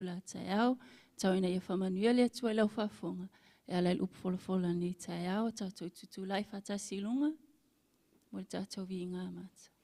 La taeao, tau ina ia faamanuia le Atua i lau faafofoga e ala i le upu folafola i lenei taeao, tatou tutulai faatasi i luga mo le tatou viiga amata.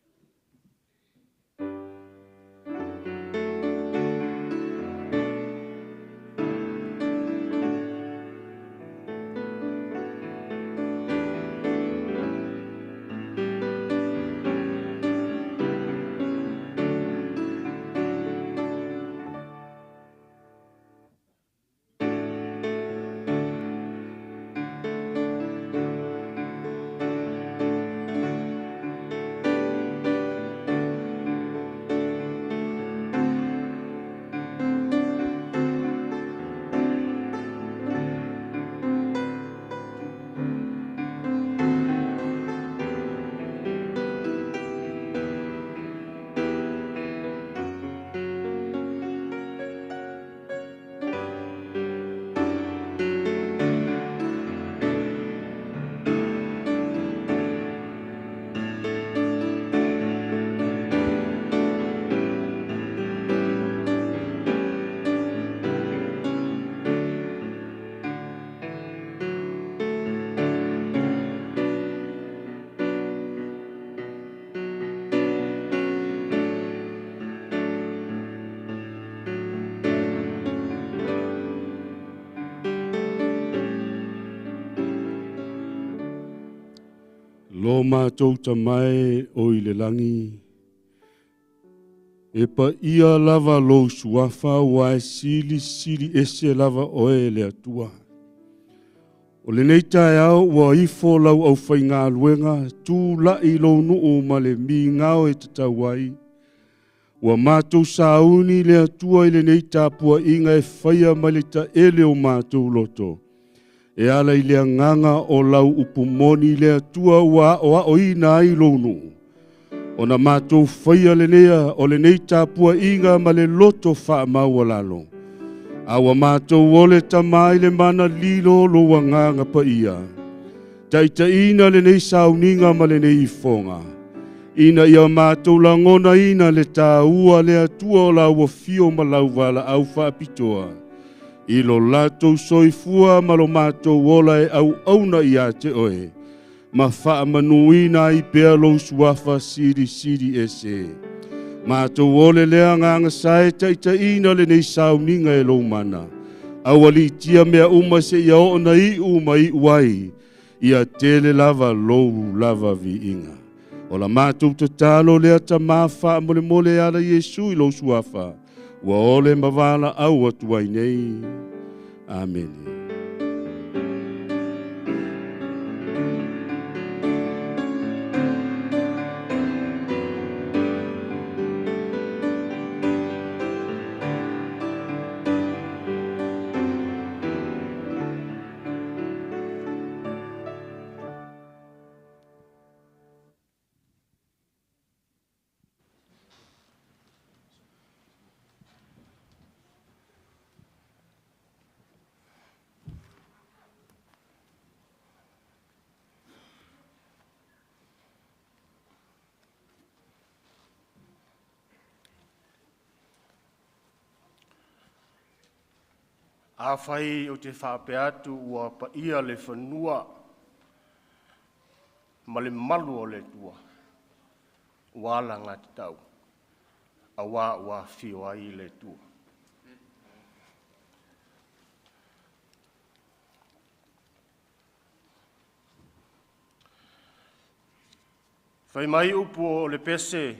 Lo mātou tamae o i le lagi, e paia lava lou suafa ua e silisili ese lava oe le Atua. O lenei taeao ua ifo lau aufaigaluega, tula'i lou nuu ma le migao e tatau ai. Ua mātou sauni le Atua i lenei tapuaiga e faia mai le taele o mātou loto. E ala i le agaga o lau upu moni le Atua ua aoaoina ai lou nuu. Ona mātou faia lenea o lenei tapuaiga ma le loto faamaualalo. A ua mātou ole tama i le mana lilo lou agaga paia. Taitaiina lenei sauniga ma lenei ifoga. Ina ia mātou lagonaina le tāua le Atua o lau afio ma lau valaau faapitoa. I lo latou soifua ma lo mātou ola e auauna ia te oe. Ma faamanuina ai pea lou suafa silisili ese. Mātou ole lea agaga sa e taitaiina lenei sauniga e lou mana. Aualiitia mea uma seia oo na iu ma iu ai. Ia tele lava lou lava viiga. O la mātou tatalo lea tama faamolemole ala Iesu i lou suafa. Ua ole ma valaau atu ai nei. Amene. Afai ou te faapea atu ua paia le fanua ma le mamalu o le Atua, ua alagatatau aua ua afio ai le Atua. Fai mai upu o le pese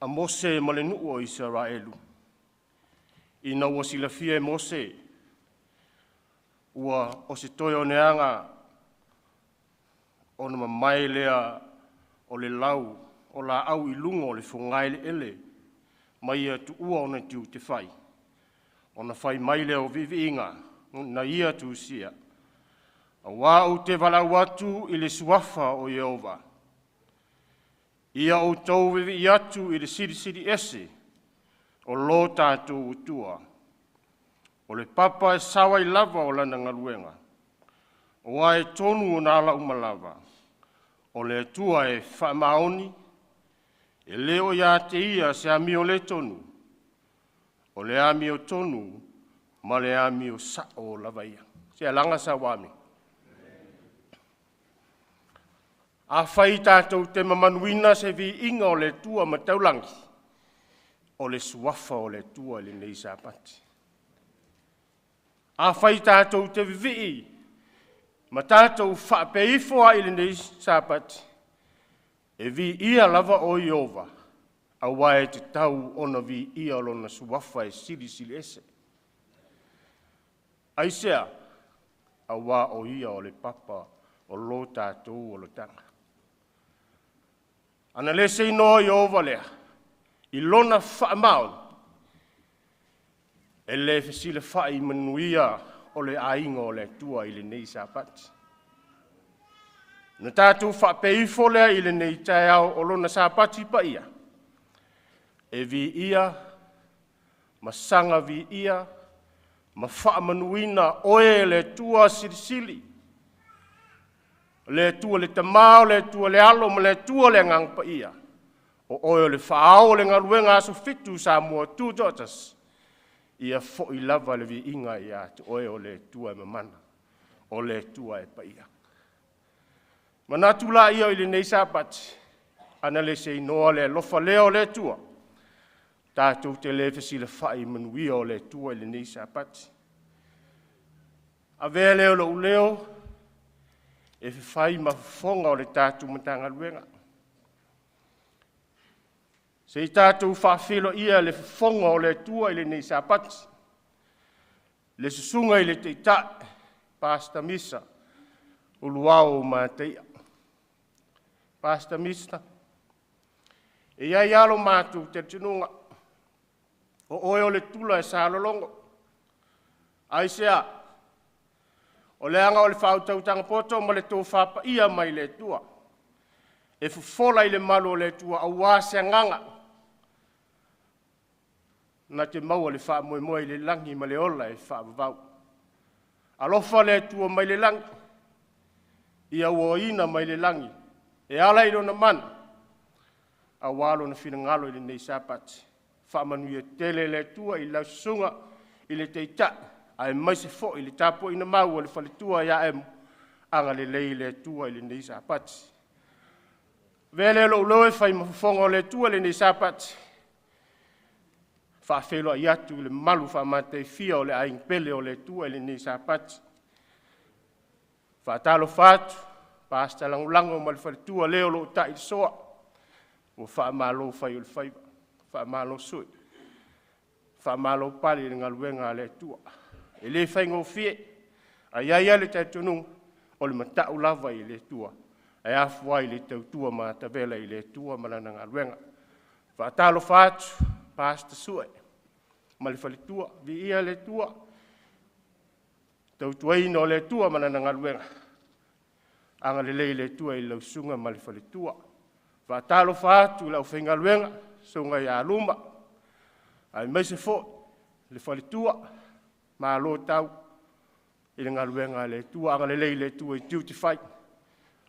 a Mose ma le nuu o Isaraelu, ina ua silafia e Mose ua o se toe oneaga ona mamae lea o le lau o laau i luga o le fogaeleele ma ia tuua ona tiute fai, ona fai mai lea o viiviiga na ia tusia, auā ou te valaau atu i le suafa o Ieova, ia outou viivii atu i le Silisili Ese o lo tatou Atua. O le papa e sao ai lava o lana galuega, aua e tonu ona ala uma lava. O le Atua e faamaoni, e le o ia te ia se amio le tonu. O le amiotonu ma le amio sa'o lava ia. Se alaga sa ua amini. Afai tatou te mamanuina se viiga o le Atua ma taulagi, o le Suafa o le Atua i lenei Sapati. Afai tatou te vivii ma tatou faapea ifo ai i lenei Sapati, e viia lava o Ieova, aua e tatau ona viia Lona Suafa e silisili ese. Aisea? Auā o Ia o le papa o lo tatou olataga. Ana le seinoa Ieova lea, i lona faamaoni, e le fesilafai manuia o le aiga o le Atua i lenei Sapati. Na tatou faapea ifo lea i lenei taeao o lona Sapati paia, e viia ma saga viia ma faamanuina Oe le Atua Silisili, o le Atua le Tama, o le Atua le Alo ma le Atua le Agaga Paia. O Oe o le Faaao o le galuega aso 7 Samoa Tutoatasi, ia foi lava le viiga ia te Oe o le Atua e mamana, o le Atua e paia. Manatu laia i lenei Sapati, ana le seinoa le alofa lea o le Atua, tatou te le fesilafai i manuia o le Atua i lenei Sapati. Avea lea o lou leo e fai ma fofoga o le tatou Matagaluega, se i tatou faafeiloaia le fofoga o le Atua i lenei Sapati, le susuga i le Taitai, Pastor Misa Uluao Mataia. Pastor Misa, e i ai lava lo matou talitonuga, o oe o le tula e salologo. Aisea? O leaga o le faautautaga poto ma le tofa paia mai le Atua, e fofola i le malu o le Atua aua se agaga na te maua le faamoemoe i le lagi ma le ola e faavavau. Alofa le Atua mai le lagi, ia uaina mai le lagi e ala i lona mana, aua lona finagalo i lenei Sapati. Faamanuia tele le Atua i lau susuga i le Taitai, aemaise foi le tapuaiga mau a le faletua ia Emu. Agalelei le Atua i lenei Sapati. Avea lea o lou leo e fai ma fofoga o le Atua i lenei Sapati, faafeiloai atu i le mamalu faamataifia o le aiga pele o le Atua i lenei Sapati. Faatalofa atu, Pastor Lagolago ma le faletua, le o lo o tailisoa, ua faamalo fai o le faiva, faamalo sui, faamalo pale i le galuega a le Atua. E le faigofie, ae i ai lava le talitonuga, o le matau lava i le Atua, e afua ai le tautua matavela i le Atua ma Lana galuega. Faatalofa atu, Pastor Sue ma le faletua, viia le Atua, tautuaina o le Atua ma Lana galuega. Agalelei le Atua i lau susuga ma le faletua. Faatalofa atu i le aufaigaluega, susuga ia Luma, aemaise foi le faletua, malo tau i le galuega a le Atua, agalelei le Atua i tiute fai,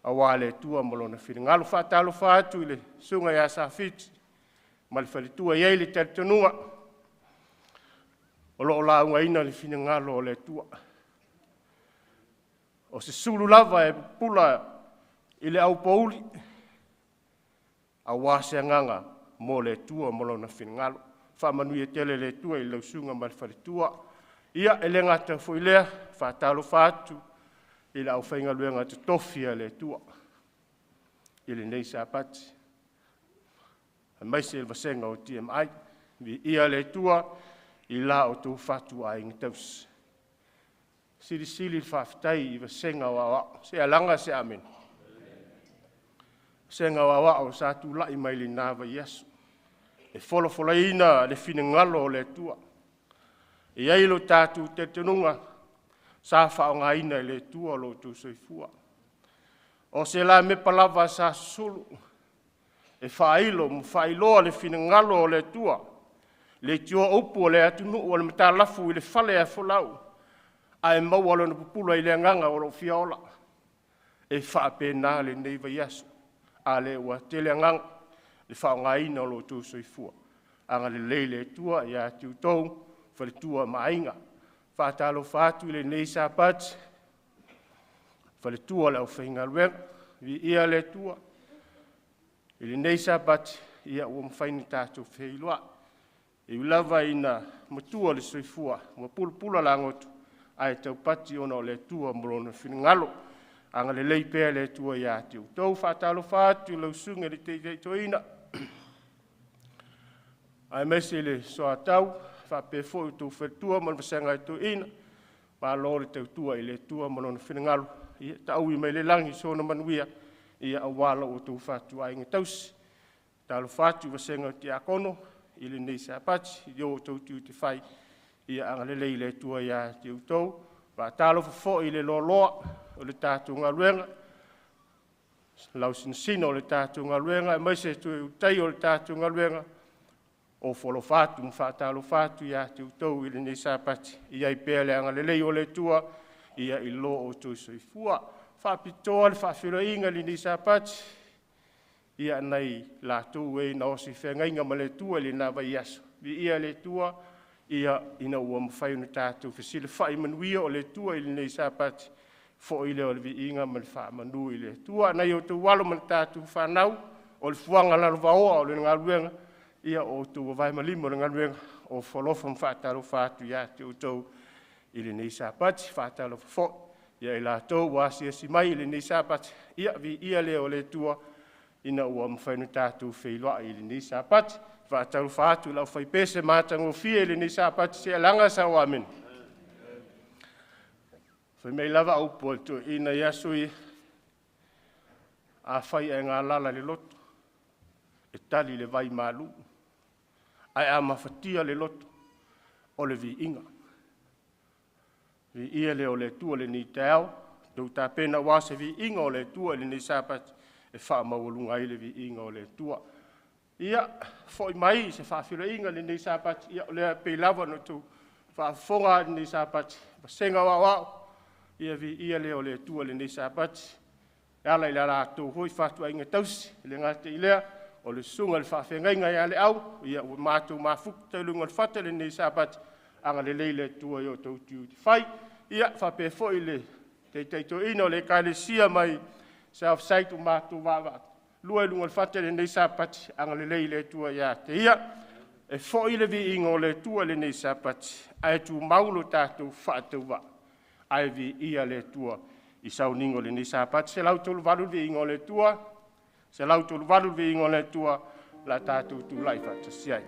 aua le Atua ma lona finagalo. Faatalofa atu i le susuga ia Safiti ma le faletua, e i ai le talitonuga o lo o laugaina le finagalo o le Atua. O se sulu lava e pupula i le aupouli, aua se agaga mo le Atua ma lona finagalo. Faamanuia tele le Atua i lau susuga ma le faletua. Ia, e le gata foi i lea, faatalofa atu i le aufaigaluega totofi a le Atua i lenei Sapati, aemaise le vasega o TMI. Viia le Atua i la outou fatuaiga tausi. Silisili le faafetai i vasega o aoao. Se alaga se amene. Vasega o aoao sa tulai mai lena vaiaso, e folafolaina le finagalo o le Atua. E i ai lo tatou talitonuga sa faaaogaina e le Atua lo outou soifua. O se lamepa lava sa susulu e faailo ma faailoa le finagalo o le Atua, leitioa upu a le atunuu o le matalafu i le fale ae folau, ae maua lona pupula i le agaga o lou fia ola. E faapena lenei vaiaso, a lea ua tele agaga le faaaogaina o lo outou soifua. Agalelei le Atua ia te outou, faletua ma aiga. Faatalofa atu i lenei Sapati, faletua o le aufaigaluega, viia le Atua. I lenei Sapati, ia ua mafai ona tatou feiloai. E ui lava ina matua le soifua ua pulapula lagoto, ae taupati ona o le Atua ma Lona finagalo. Agalelei pea le Atua ia te outou. Faatalofa atu i lau Susuga i le Taitai Toeaina, aemaise le soatau, faapea foi outou faletua ma le vasega a toeaiina, malo le tautua i le Atua ma Lona finagalo, ia taui mai le lagi sona manuia, ia aua lo outou fatuaiga tausi. Talofa atu i vasega o tiakono i lenei Sapati i o outou tiute fai, ia agalelei le Atua ia te outou. Faatalofa foi i le loaloa o le tatou galuega, lausinosino o le tatou galuega, aemaise toe ulutaia o le tatou galuega, ofo alofa atu ma faatalofa atu ia te outou i lenei Sapati, ia i ai pea le agalelei o le Atua ia i lo outou soifua. Faapitoa le faafeiloaiga i lenei Sapati ia nai latou e na oso i feagaiga ma le Atua i lena vaiaso, viia le Atua ia ina ua mafai ona tatou fesilafai i manuia o le Atua i lenei Sapati, foi lea o le viiga ma le faamanu i le Atua. Nai o outou alo ma le tatou fanau, o le fuaga lalovaoa o le galuega, ia o outou ua vae ma lima o le galuega, ofo alofa ma faatalofa atu ia te outou i lenei Sapati. Faatalofa foi ia i latou ua asiasi mai i lenei Sapati, ia viia lea o le Atua ina ua mafai ona tatou feiloai i lenei Sapati. Faatalofa atu i le aufaipese matagofie i lenei Sapati, se alaga sau amene. Fai mai lava upu a le toeaina i aso ia, afai ae galala le loto, e tali le vai malu, ae a mafatia le loto, o le viiga. Viia lea o le Atua i lenei taeao, outou tapena aua se viiga o le Atua i lenei Sapati e faamaualuga ai le viiga o le Atua. Ia, foi mai se faafeiloaiga i lenei Sapati, ia o lea e pei lava ona outou faafofoga i lenei Sapati, vasega o aoao, ia viia lea o le Atua i lenei Sapati, e ala i la latou foi fatuaiga tausi, e le gata i lea, o le susuga i le faafeagaiga ia Leau, ia ua matou mafuta i luga o le fata i lenei Sapati, agalelei le Atua i o outou tiute fai. Ia faapea foi le taitai toeaina o le Ekalesia mai Southside ua matou vaavaalua i luga o le fata i lenei Sapati, agalelei le Atua ia te ia. E foi le viiga o le Atua i lenei Sapati, ae tumau lo tatou faatauvaa, ae viia le Atua i sauniga o lenei Sapati. 138 le viiga o le Atua, 138 le viiga o le Atua, o le a tatou tulai faatasi ai.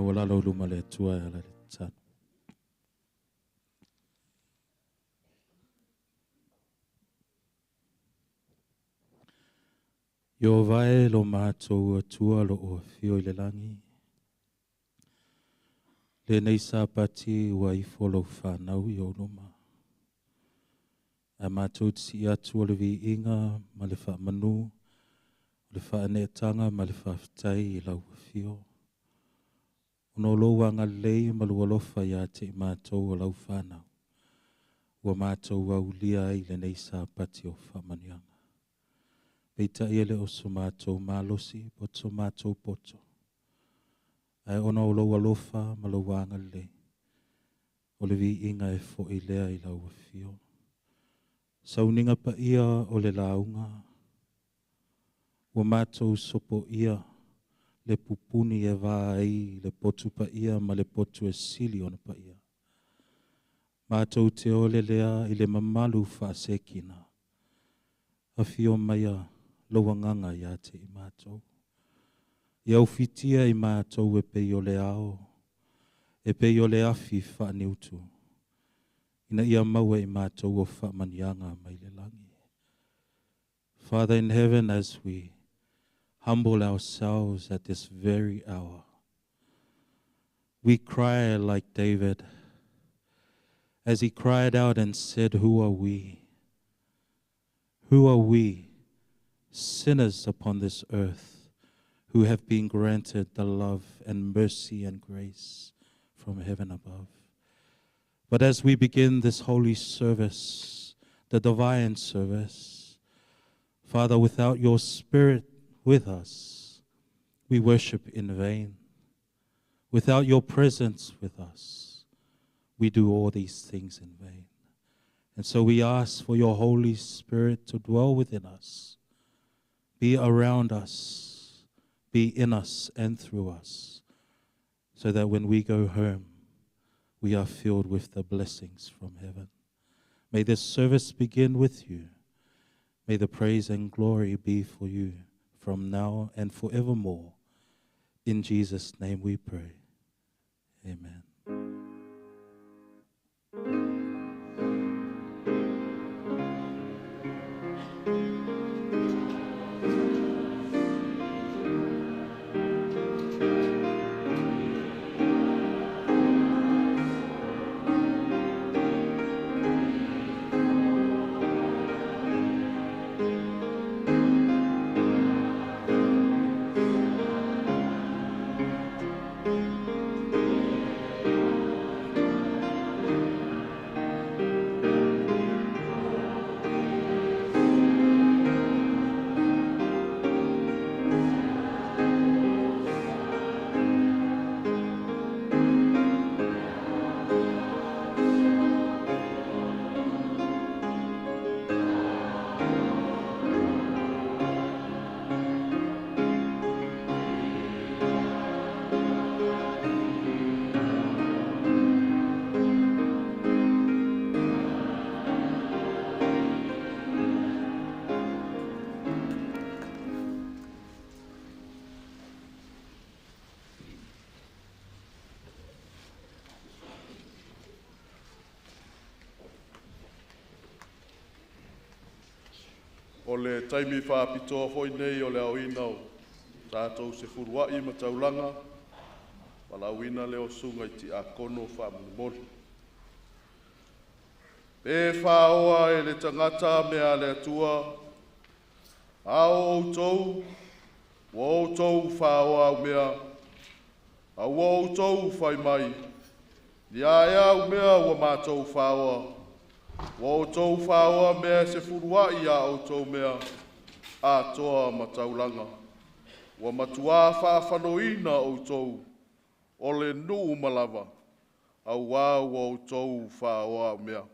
Maualalo i luma o le Atua e ala i le tatalo. Ieova e lo matou Atua o lo o afio i le lagi, lenei Sapati ua ifo lou fanau i ou luma. Ae matou te sii atu o le viiga ma le faamanu, o le faaneetaga ma le faafetai i lau afio. Ona o lou agalelei ma lou alofa ia te i matou o lau fanau, ua matou aulia ai lenei Sapati o faamanuiaga. Peitai e le o so matou malosi po o so matou poto, ae ona o lou alofa ma lou agalelei, o le viiga e foi lea i lau afio. Sauniga paia o le lauga, ua matou sopoia le pupuni e va ai le potu paia ma le potu e sili ona paia. Matou te ole lea i le mamalu faasekina, afio maia lou agaga ia te i matou. Ia ufitia i matou e pei o le ao, e pei o le afi faaniutu, ina ia maua i matou o faamanuiaga mai le lagi. Father in heaven, as we humble ourselves at this very hour, we cry like David, as he cried out and said, "Who are we? Who are we, sinners upon this earth, who have been granted the love and mercy and grace from heaven above?" But as we begin this holy service, the divine service, Father, without your Spirit with us, we worship in vain. Without your presence with us, we do all these things in vain. And so we ask for your Holy Spirit to dwell within us, be around us, be in us and through us, so that when we go home, we are filled with the blessings from heaven. May this service begin with you. May the praise and glory be for you from now and forevermore. In Jesus' name we pray. Amen. O le taimi faapitoa foi nei o le aoina o tatou sefuluai ma taulaga, valaauina lea o susuga i tiakono faamolemole. Pe faoa e le tagata mea a le Atua, a o outou, ua outou faoa au mea, a ua outou fai mai, ia ea au mea ua matou faoa, ua outou faoa mea e sefuluai a outou mea atoa ma taulaga. Ua matuā faafanoina outou o le nuu uma lava, auā ua outou faoa au mea.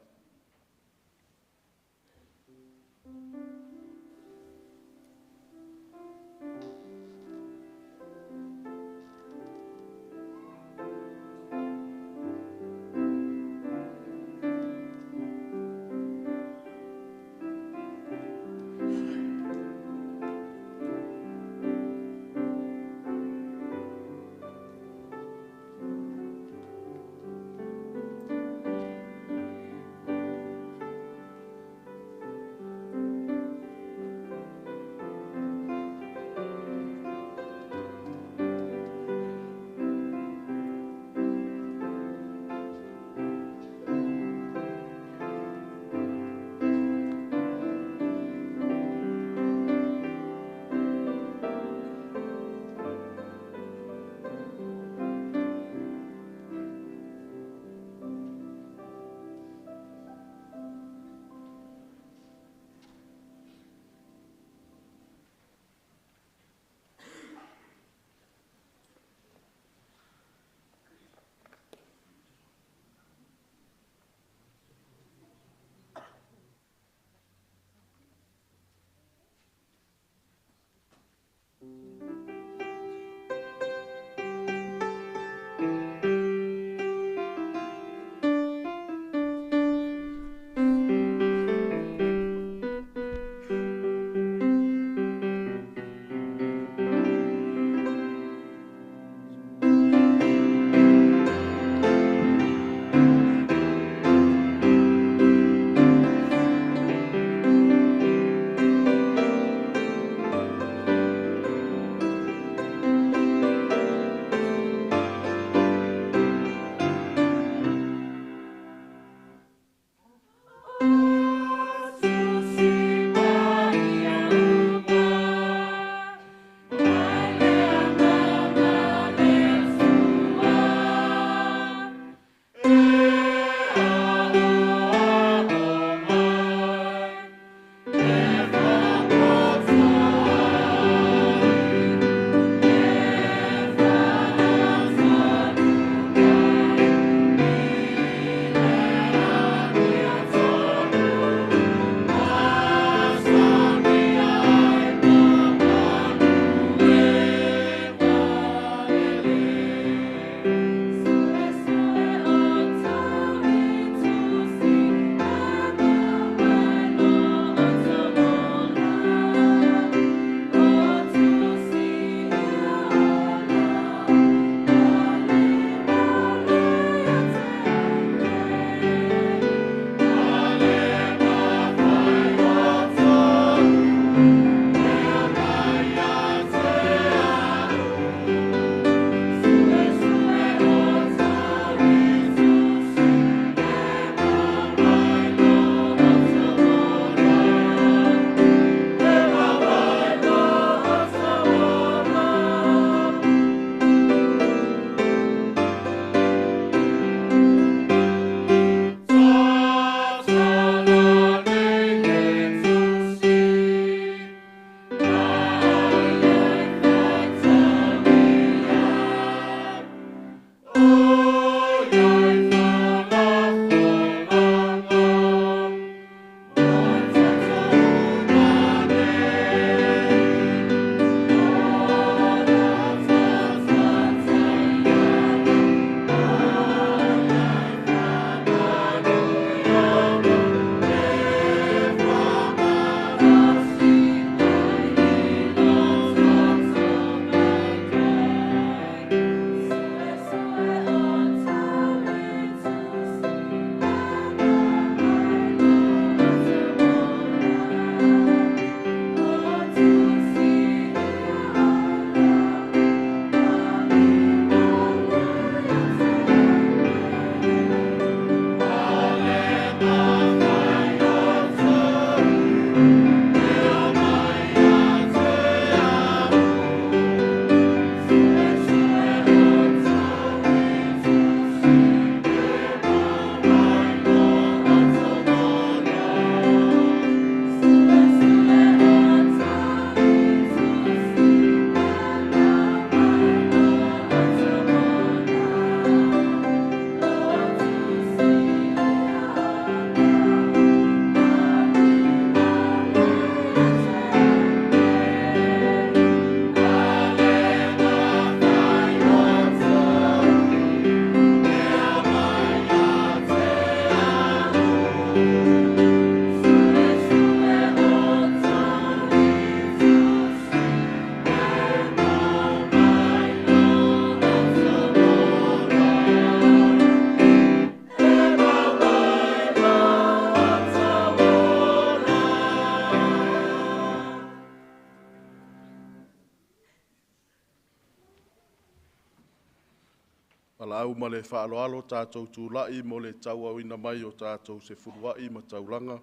Au ma le faaaloalo tatou tulai mo le tauauina mai o tatou sefuluai ma taulaga.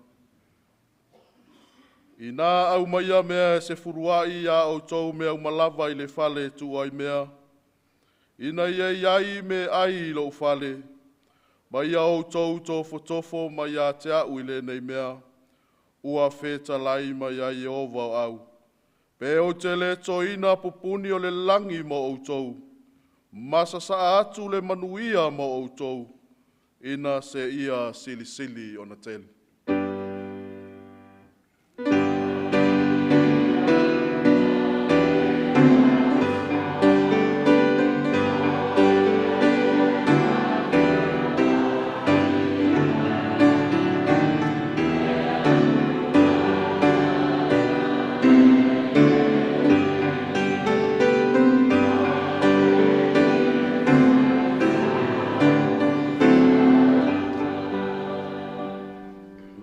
Inā aumaia mea e sefuluai a outou mea uma lava i le fale e tuu ai mea, ina ia i ai meaai i lou fale, ma ia outou tofotofo mai ia te a'u i lenei mea, ua fetalai mai ai Ieova o au, pe ou te le toina pupuni o le lagi mo outou, ma sasaa atu le manuia mo outou, ina seia silisili ona tele.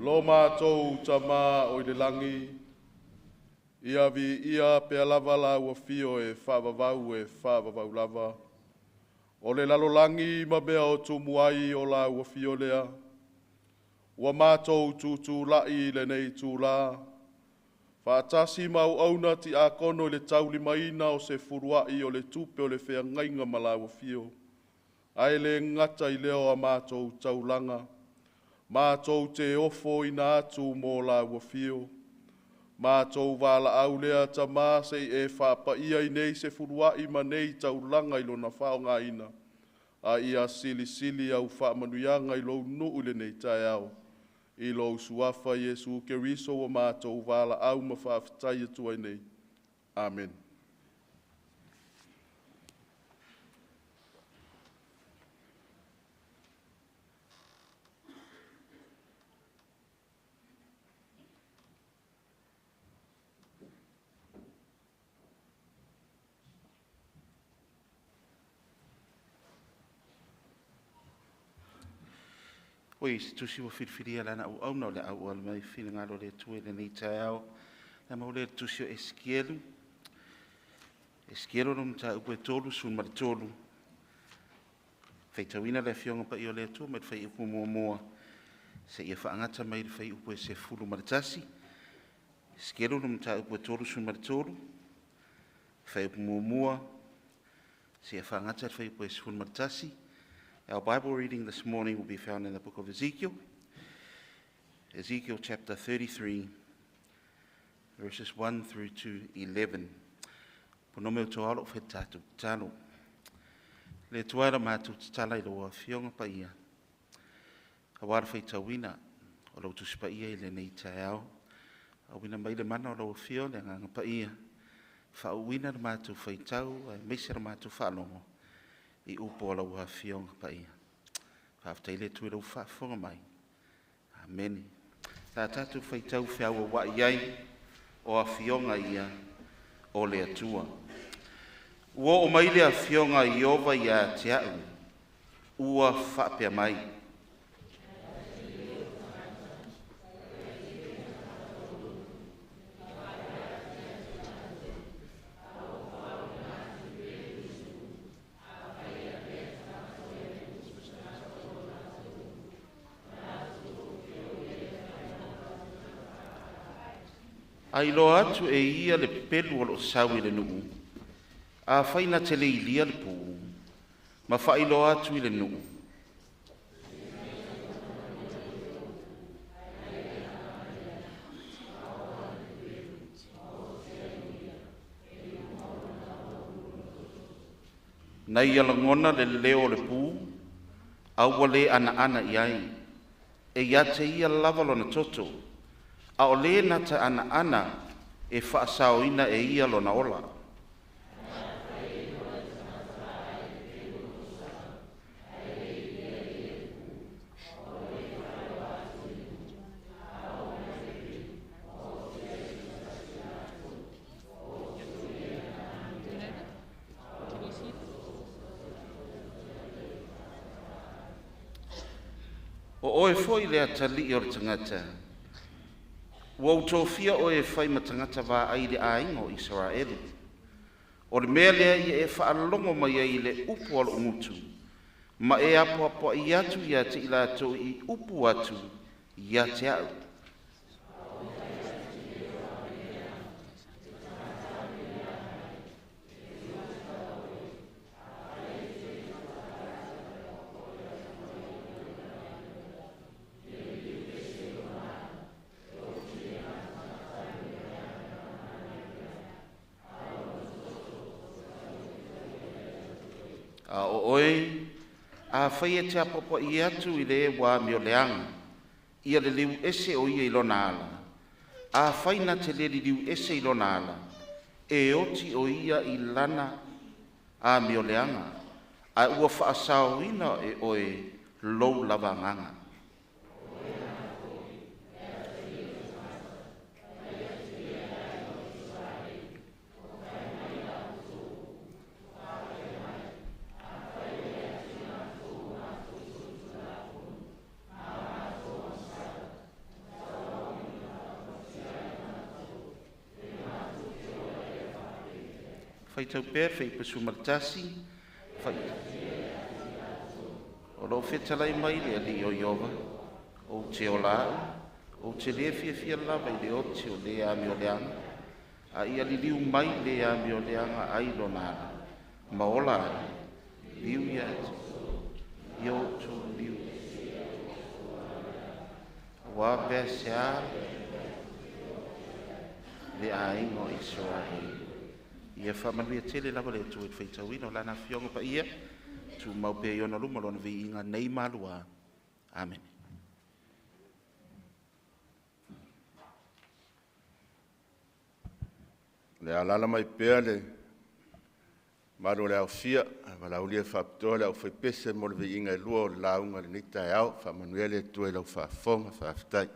Lo matou Tama oi le lagi, ia viia pea lava lau afio e faavavau e faavavau lava. O le lalolagi ma mea o tumu ai o lau afio lea. Ua matou tutulai i lenei itula, faatasi ma auauna tiakono i le taulimaina o se fuluai o le tupe o le feagaiga ma lau afio, ae le gata i lea o a matou taulaga, matou te ofoina atu mo lau afio. Matou valaau lea Tama se i e faapaia i nei sefuluai ma nei taulaga i lona faaaogaina, a ia silisili au faamanuiaga i lou nuu i lenei taeao. I lou suafa Iesu Keriso ua matou valaau ma faafetai atu ai nei. Amene. Oi, se tusi ua filifilia e lana auauna o le a auala mai finagalo o le Atua i lenei taeao. Le maua lea i le tusi o Esikielu. Esikielu le mataupu e 33. Faitauina le Afioga Paia o le Atua mai le fuaiupu 1 seia faagata mai le fuaiupu e 11. Esikielu le mataupu e 33, fuaiupu 1 seia faagata le fuaiupu e 11. Our Bible reading this morning will be found in the book of Ezekiel. Ezekiel chapter 33, verses 1 through to 11. Ponome o tō alo whai tātou talo. Le tuaira mātou tatala i lau afioga paia. Auā le faitauina o lau tusi paia i lenei taeao. Auina mai le mana o lau afio le agaga paia. Faauuina le matou faitau aemaise le matou faalogo i upu o lau afioga paia. Faafetai le Atua i lau faafofoga mai. Amene. La tatou faitau feauauai ai o afioga ia o le Atua. Ua oo mai le afioga a Ieova ia te a'u, ua faapea mai. A iloa atu e ia le pelu o loo sau i le nuu, afai na te le ilia le puu, ma faailoa atu i le nuu. Na ia lagona le leo o le pū, a ua lē anaana i ai, e ia te ia lava lona toto, a o lē na te anaana e faasaoina e ia lona ola. O oe foi le atalii o le tagata, ua ou tofia oe e fai ma tagata vaai i le aiga o Isaraelu. O le mea lea ia e faalogo mai ai i le upu a lou gutu, Ma e apoapoai atu ia te i latou i upu atu ia te a'u. A o oe, afai e te apoapoai atu i le ua amioleaga, ia liliu ese o ia i lona ala. Afai na te le liliu ese i lona ala, e oti o ia i lana amioleaga, ae ua faasaoina e oe lou lava agaga. Faitau pea Fuaiupu 11, fai o loo fetalai mai le Alii o Ieova, ou te ola au, ou te le fiafia lava i le oti o le amioleaga, a ia liliu mai le amioleaga ai lona ala, ma ola ai, liu ia te ia outou liu. Ua pea se a le aiga o Isaraelu. Ia faamanuia tele lava le Atua i le faitauina o Lana Afioga Paia, tumau pea i ona luma Lona viiga nei ma lua. Amene. Le alaala mai pea le malu o le aofia, valaaulia faapitoa le aufaipese mo le viiga e lua o le lauga i lenei taeao. Faamanuia le Atua i lau faafofoga, faafetai.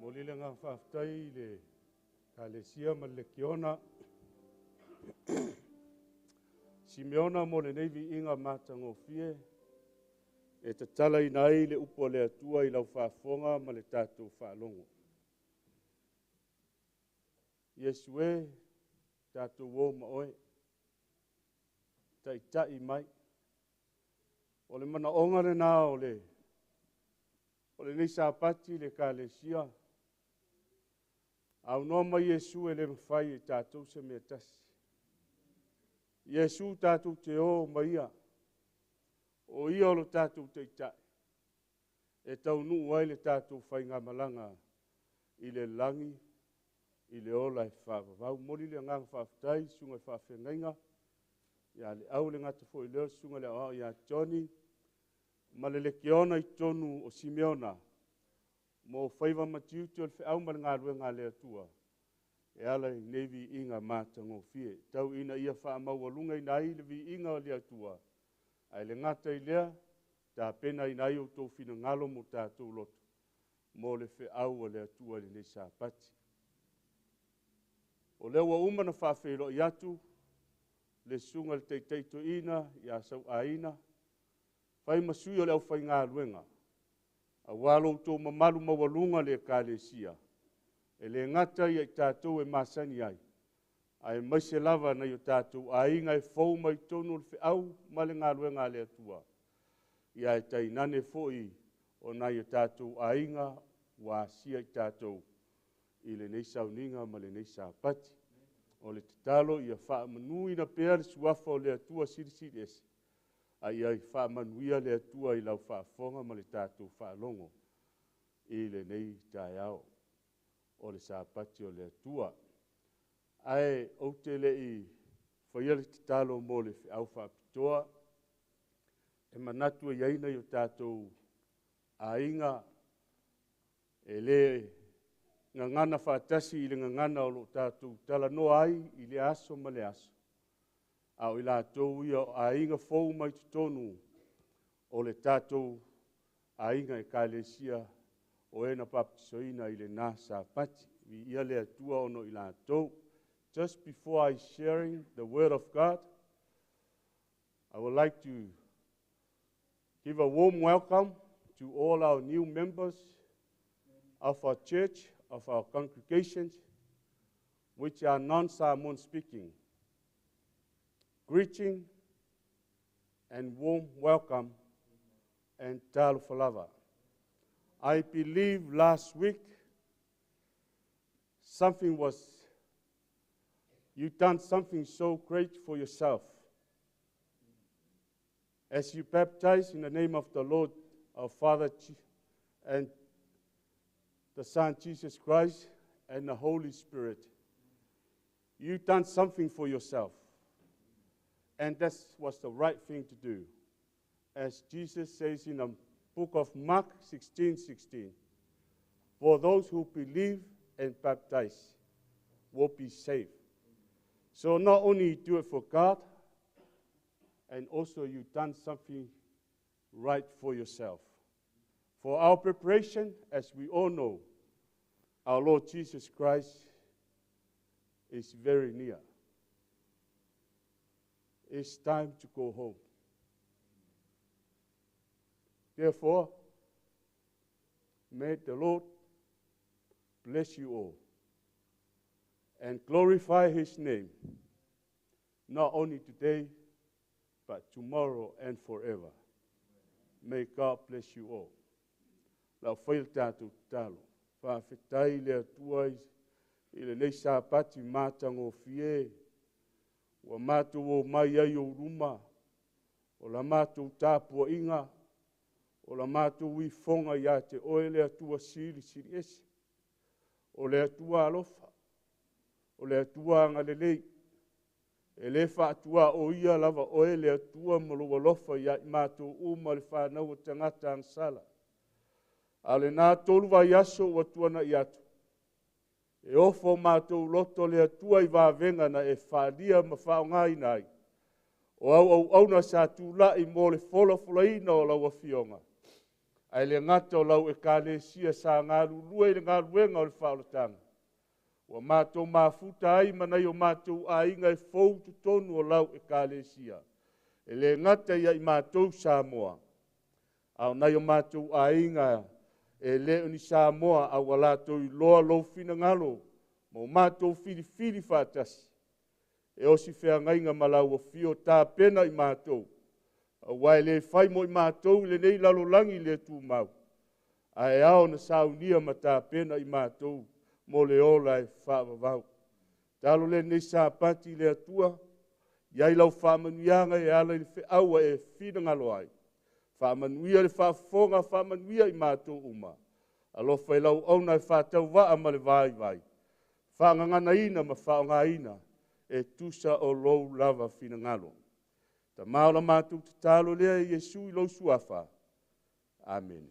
Momoli le agaga faafetai i le Ekalesia ma le Lekiona Simeona mo lenei viiga matagofie e tatalaina ai le upu a le Atua i lau faafofoga ma le tatou faalogo. Iesu e, tatou o ma oe, taitai mai. O le manaoga lena o lenei Sapati le Ekalesia, aunoa ma Iesu e le mafai e tatou se mea tasi. Iesu tatou te o ma ia, o ia o lo tatou taitai, e taunuu ai le tatou faigamalaga i le lagi, i le ola e faavavau. Momoli le agaga faafetai i susuga i faafeagaiga, ia le au le gata foi lea o le susuga i le aoao ia Johnny, ma le lekiona i totonu o Simeona, mo faiva ma tiute o le feau ma le galuega a le Atua, e ala i nei viiga matagofie. Tau ina ia faamaualugaina ai le viiga o le Atua, ae le gata i lea, tapenaina ai outou finagalo mo tatou loto, mo le feau a le Atua i lenei Sapati. O lea ua uma ona faafeiloai atu le susuga i le Taitai Toeaina ia Sauaina, fai ma sui o le aufaigaluega, aua lo outou mamalu maualuga le Ekalesia, e le gata ia i tatou e masani ai, aemaise lava nai o tatou aiga e fou mai totonu o le feau ma le galuega a le Atua, ia e tainane foi o nai o tatou aiga ua asia i tatou i lenei sauniga ma lenei Sapati. O le tatalo ia faamanuina pea le suafa o le Atua Silisili Ese, a ia faamanuia le Atua i lau faafofoga ma le tatou faalogo i lenei taeao o le Sapati o le Atua. Ae ou te le i faia le tatalo mo le feau faapitoa, e manatu e i ai nai o tatou aiga e le gagana faatasi i le gagana o lo o tatou talanoa ai i le aso ma le aso, a o i latou ia o aiga fou mai totonu o le tatou aiga Ekalesia o e na baptisoina i lena Sapati. Viia le Atua ona o i latou. Just before I sharing the word of God, I would like to give a warm welcome to all our new members of our church, of our congregations, which are non-Samoan speaking. Greeting and warm welcome and talofa lava. I believe last week you done something so great for yourself. As you baptized in the name of the Lord, our Father, and the Son, Jesus Christ, and the Holy Spirit, you done something for yourself. And that was the right thing to do. As Jesus says in the book of Mark 16:16, for those who believe and baptize will be saved. So not only you do it for God, and also you've done something right for yourself. For our preparation, as we all know, our Lord Jesus Christ is very near. It's time to go home. Therefore, may the Lord bless you all and glorify his name, not only today, but tomorrow and forever. May God bless you all. Lau fai le tatou tatalo. Faafetai le Atua i lenei Sapati matagofie. Ua matou o mai ai ou luma, o la matou tapuaiga, o la matou ifoga ia te oe le Atua Silisili Ese. O le Atua alofa, o le Atua agalelei. E le faatua o ia lava oe le Atua ma lou alofa ia i matou uma le whanau o tagata agasala. A lena 3 vaiaso ua tuana'i atu, e ofo matou loto le Atua i vavega na e faalia ma faaaogaina ai. O au auauna sa tula'i mo le folafolaina o lau afioga. Ae le gata o lau ekalesia sa galulue i le galuega o le faaolataga, ua matou mafuta ai ma nai o matou aiga e fou totonu o lau ekalesia. E le gata ia i matou Samoa, a o nai o matou aiga e le o ni Samoa, a ua latou iloa lou finagalo ma o matou filifili faatasi. E osi feagaiga ma lau afio tapena i matou, aua e le fai mo i matou i lenei lalolagi le tumau, ae ao na saunia ma tapena i matou mo le ola e faavavau. Talo lenei Sapati le Atua, iai lau faamanuiaga e ala i le feaua e finagalo ai. Faamanuia le faafofoga, faamanuia i matou uma. Alofa i lau auna e faatauvaa ma le vaivai. Faagaganaina ma faaaogaina e tusa o lou lava finagalo. Tama o la matou tatalo lea e Iesu i lou suafa. Amene.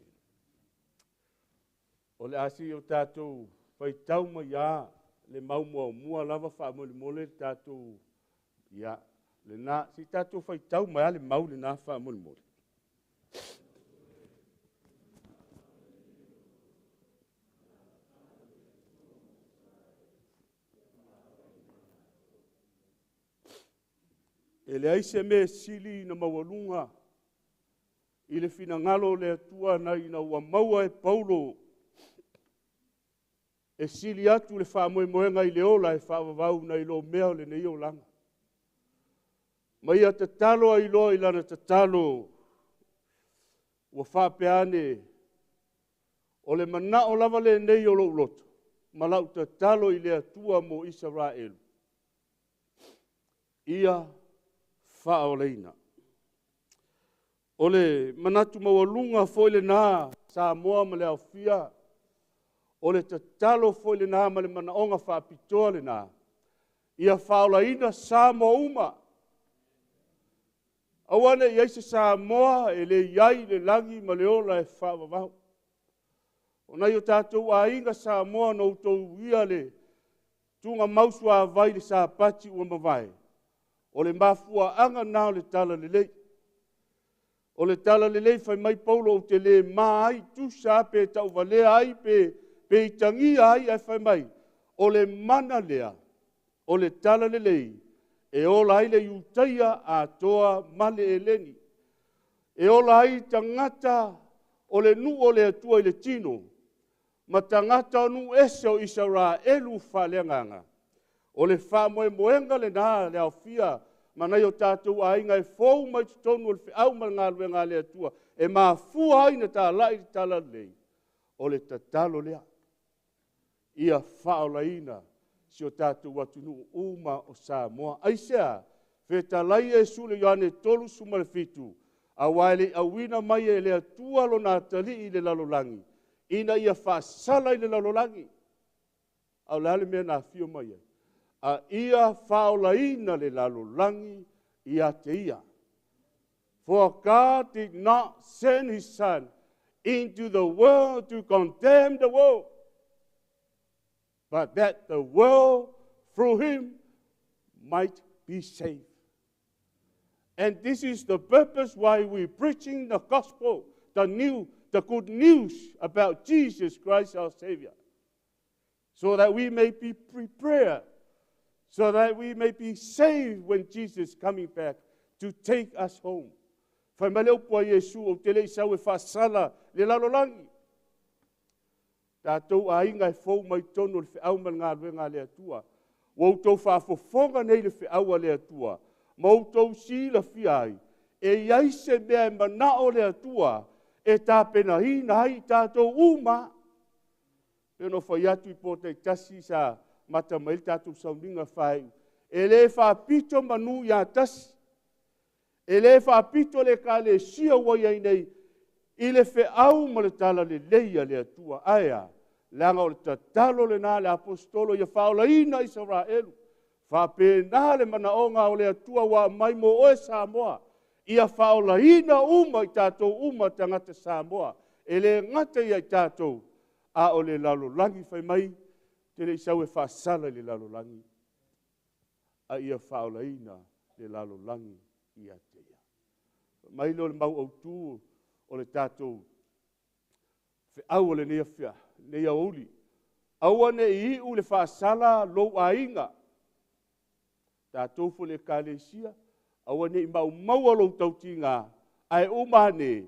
O le a seia o tatou faitau mai a le mau muamua lava faamolemole le tatou, ia, lena, se i tatou faitau mai a le mau lena faamolemole. E leai se mea sili na maualuga i le finagalo o le Atua na ina ua maua e Paulo e sili atu le faamoemoega i le ola e faavavau nai lo mea o lenei olaga. Ma ia tatalo ai loa i lana tatalo, ua faapea ane, o le manao lava lenei o lou loto, ma lau tatalo i le Atua mo Isaraelu, ia faaolaina. O le manatu maualuga foi lena Samoa ma le aofia, o le tatalo foi lena ma le manaoga faapitoa lena, ia faaolaina Samoa uma. Aua ne i ai se Samoa e le i ai le lagi ma le ola e faavavau. O nai o tatou aiga Samoa na outou uia le tuugamau suavai le Sapati ua mavae, o le mafuaaga na o le tala lelei. O le tala lelei fai mai Paulo ou te le ma ai, tusa pe tauvalea ai, pe itagia ai, ae fai mai, o le mana lea, o le tala lelei, e ola ai le Iutaia atoa ma le Eleni. E ola ai tagata o le nuu o le Atua i le tino, ma tagata o nuu ese o Isaraelu faaleagaga. O le faamoemoega lena le aofia ma nai o tatou aiga e fou mai totonu o le feau ma le galuega a le Atua, e mafua ai na talai le tala lelei, o le tatalo lea, ia faaolaina si o tatou atunuu uma o Samoa. Aisea, fetalai Iesu le Ioane 37, aua e le i auina mai e le Atua lona atalii i le lalolagi, ina ia faasala i le lalolagi. A o le a le mea na afio mai ai? A ia faaolaina le lalolagi ia te ia. For God did not send his son into the world to condemn the world, but that the world through him might be saved. And this is the purpose why we're preaching the gospel, the good news about Jesus Christ our Savior, so that we may be prepared, so that we may be saved when Jesus is coming back to take us home. Fai mai le upu a Iesu, ou te le i sau e faasala le lalolagi. Tatou aiga e fou mai totonu o le feau ma le galuega a le Atua. Ua outou faafofoga nei le feau a le Atua, ma outou silafia ai, e i ai se mea e manao le Atua e tapenaina ai tatou uma. Pe no fai atu i po taitasi sa mata mai le tatou sauniga faaiu. E le faapito manu ia tasi. E le faapito le ekalesia ua i ai nei i le feau ma le tala lelei a le Atua. Ae a, leaga o le tatalo lena le apostolo ia faaolaina Isaraelu. Faapena le manaoga o le Atua ua mai mo oe Samoa. Ia faaolaina uma i tatou uma tagata Samoa. E le gata ia i tatou, a o le lalolagi fai mai, te le i sau e faasala i le lalolagi, a ia faaolaina le lalolagi ia te ia. Mai lea o le mau autu o le tatou Feau o lenei afia, lenei aoauli. Aua ne i iu le faasala lou aiga. Tatou foi le ekalesia, aua ne i maumaua lou tautiga, ae uma ane,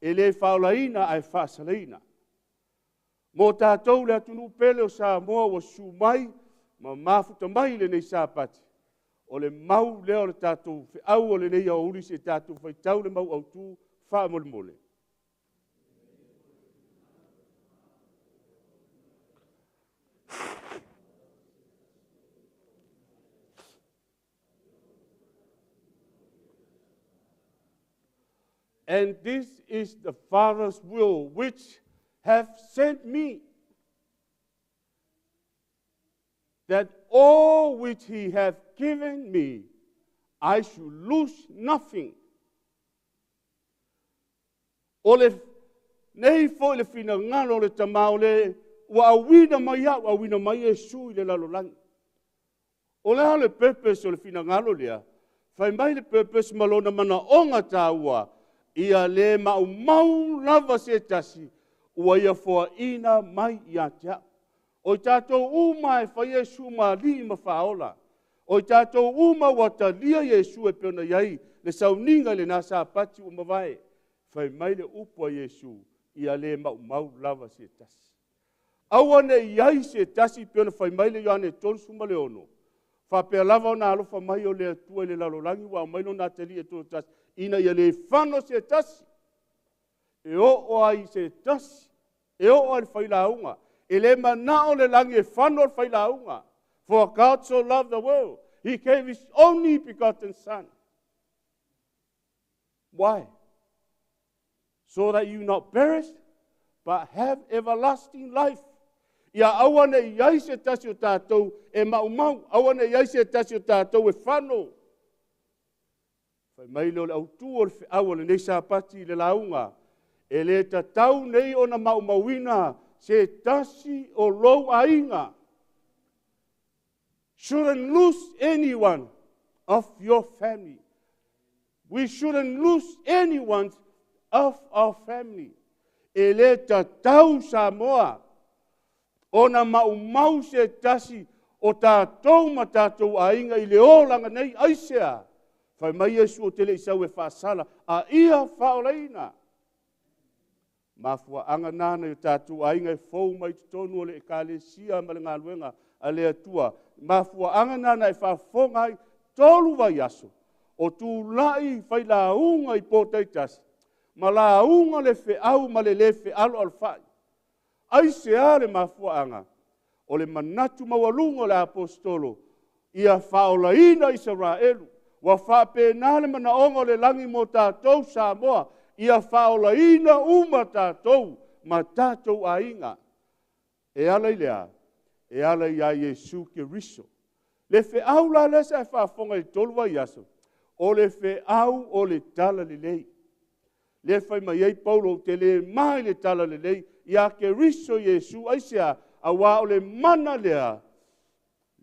e le faaolaina ae faasalaina. Mo tatou le atunuu pele o Samoa ua susu mai ma mafuta mai i lenei Sapati, o le mau lea o le tatou feau o lenei aoauli se i tatou faitau le mau autu faamolemole. And this is the Father's will which hath sent me, that all which he hath given me, I should lose nothing. O le nei foi le finagalo o le Tama o le ua auina mai au, auina mai Iesu i le lalolagi. O le a le purpose o le finagalo lea? Fai mai le purpose ma lona manaoga taua, ia le maumau lava se tasi ua ia foaina mai ia te au. O i tatou uma e fai Iesu ma alii ma faaola. O i tatou uma ua talia Iesu e pei ona i ai le sauniga i lena Sapati ua mavae. Fai mai le upu a Iesu, ia le maumau lava se tasi. Aua ne i ai se tasi pei ona fai mai le Ioane 36, faapea lava ona alofa mai o le Atua i le lalolagi ua aumai lona atalii e toatasi, ina ia le fano se tasi, e oo ai se tasi, e oo ai le failauga. E le manao le lagi e fano le failauga. For God so loved the world, he gave his only begotten son. Why? So that you not perish, but have everlasting life. Ia aua ne i ai se tasi o tatou e maumau, aua ne i ai se tasi o tatou e fano. Fai mai lea o le autu o le feau o lenei Sapati i le lauga, e le tatau nei ona maumauina se tasi o lou aiga. Shouldn't lose anyone of your family. We shouldn't lose anyone of our family. E le tatau Samoa ona maumau se tasi o tatou ma tatou aiga i le olaga nei aisea. Fai mai Iesu o te le i sau e faasala, a ia faaolaina. Mafuaaga nā nai o tatou aiga e fou mai totonu o le ekalesia ma le galuega a le Atua. Mafuaaga nā na e faafofoga ai 3 vaiaso o tula'i failauga i Potaitasi, ma lauga le feau ma le le fealoalofa'i. Aisea le mafuaaga? O le manatu maualuga o le apostolo, ia faaolaina Isaraelu. Ua faapena le manaoga o le lagi mo tatou Samoa, ia faaolaina uma tatou ma tatou aiga. E ala i lea, e ala ia Iesu Keriso. Le feau la lea sa e faafofoga i 3 vaiaso, o le feau o le tala lelei. Le fai mai ai Paulo, ou te le ma i le tala lelei ia Keriso Iesu, aisea, auā o le mana lea,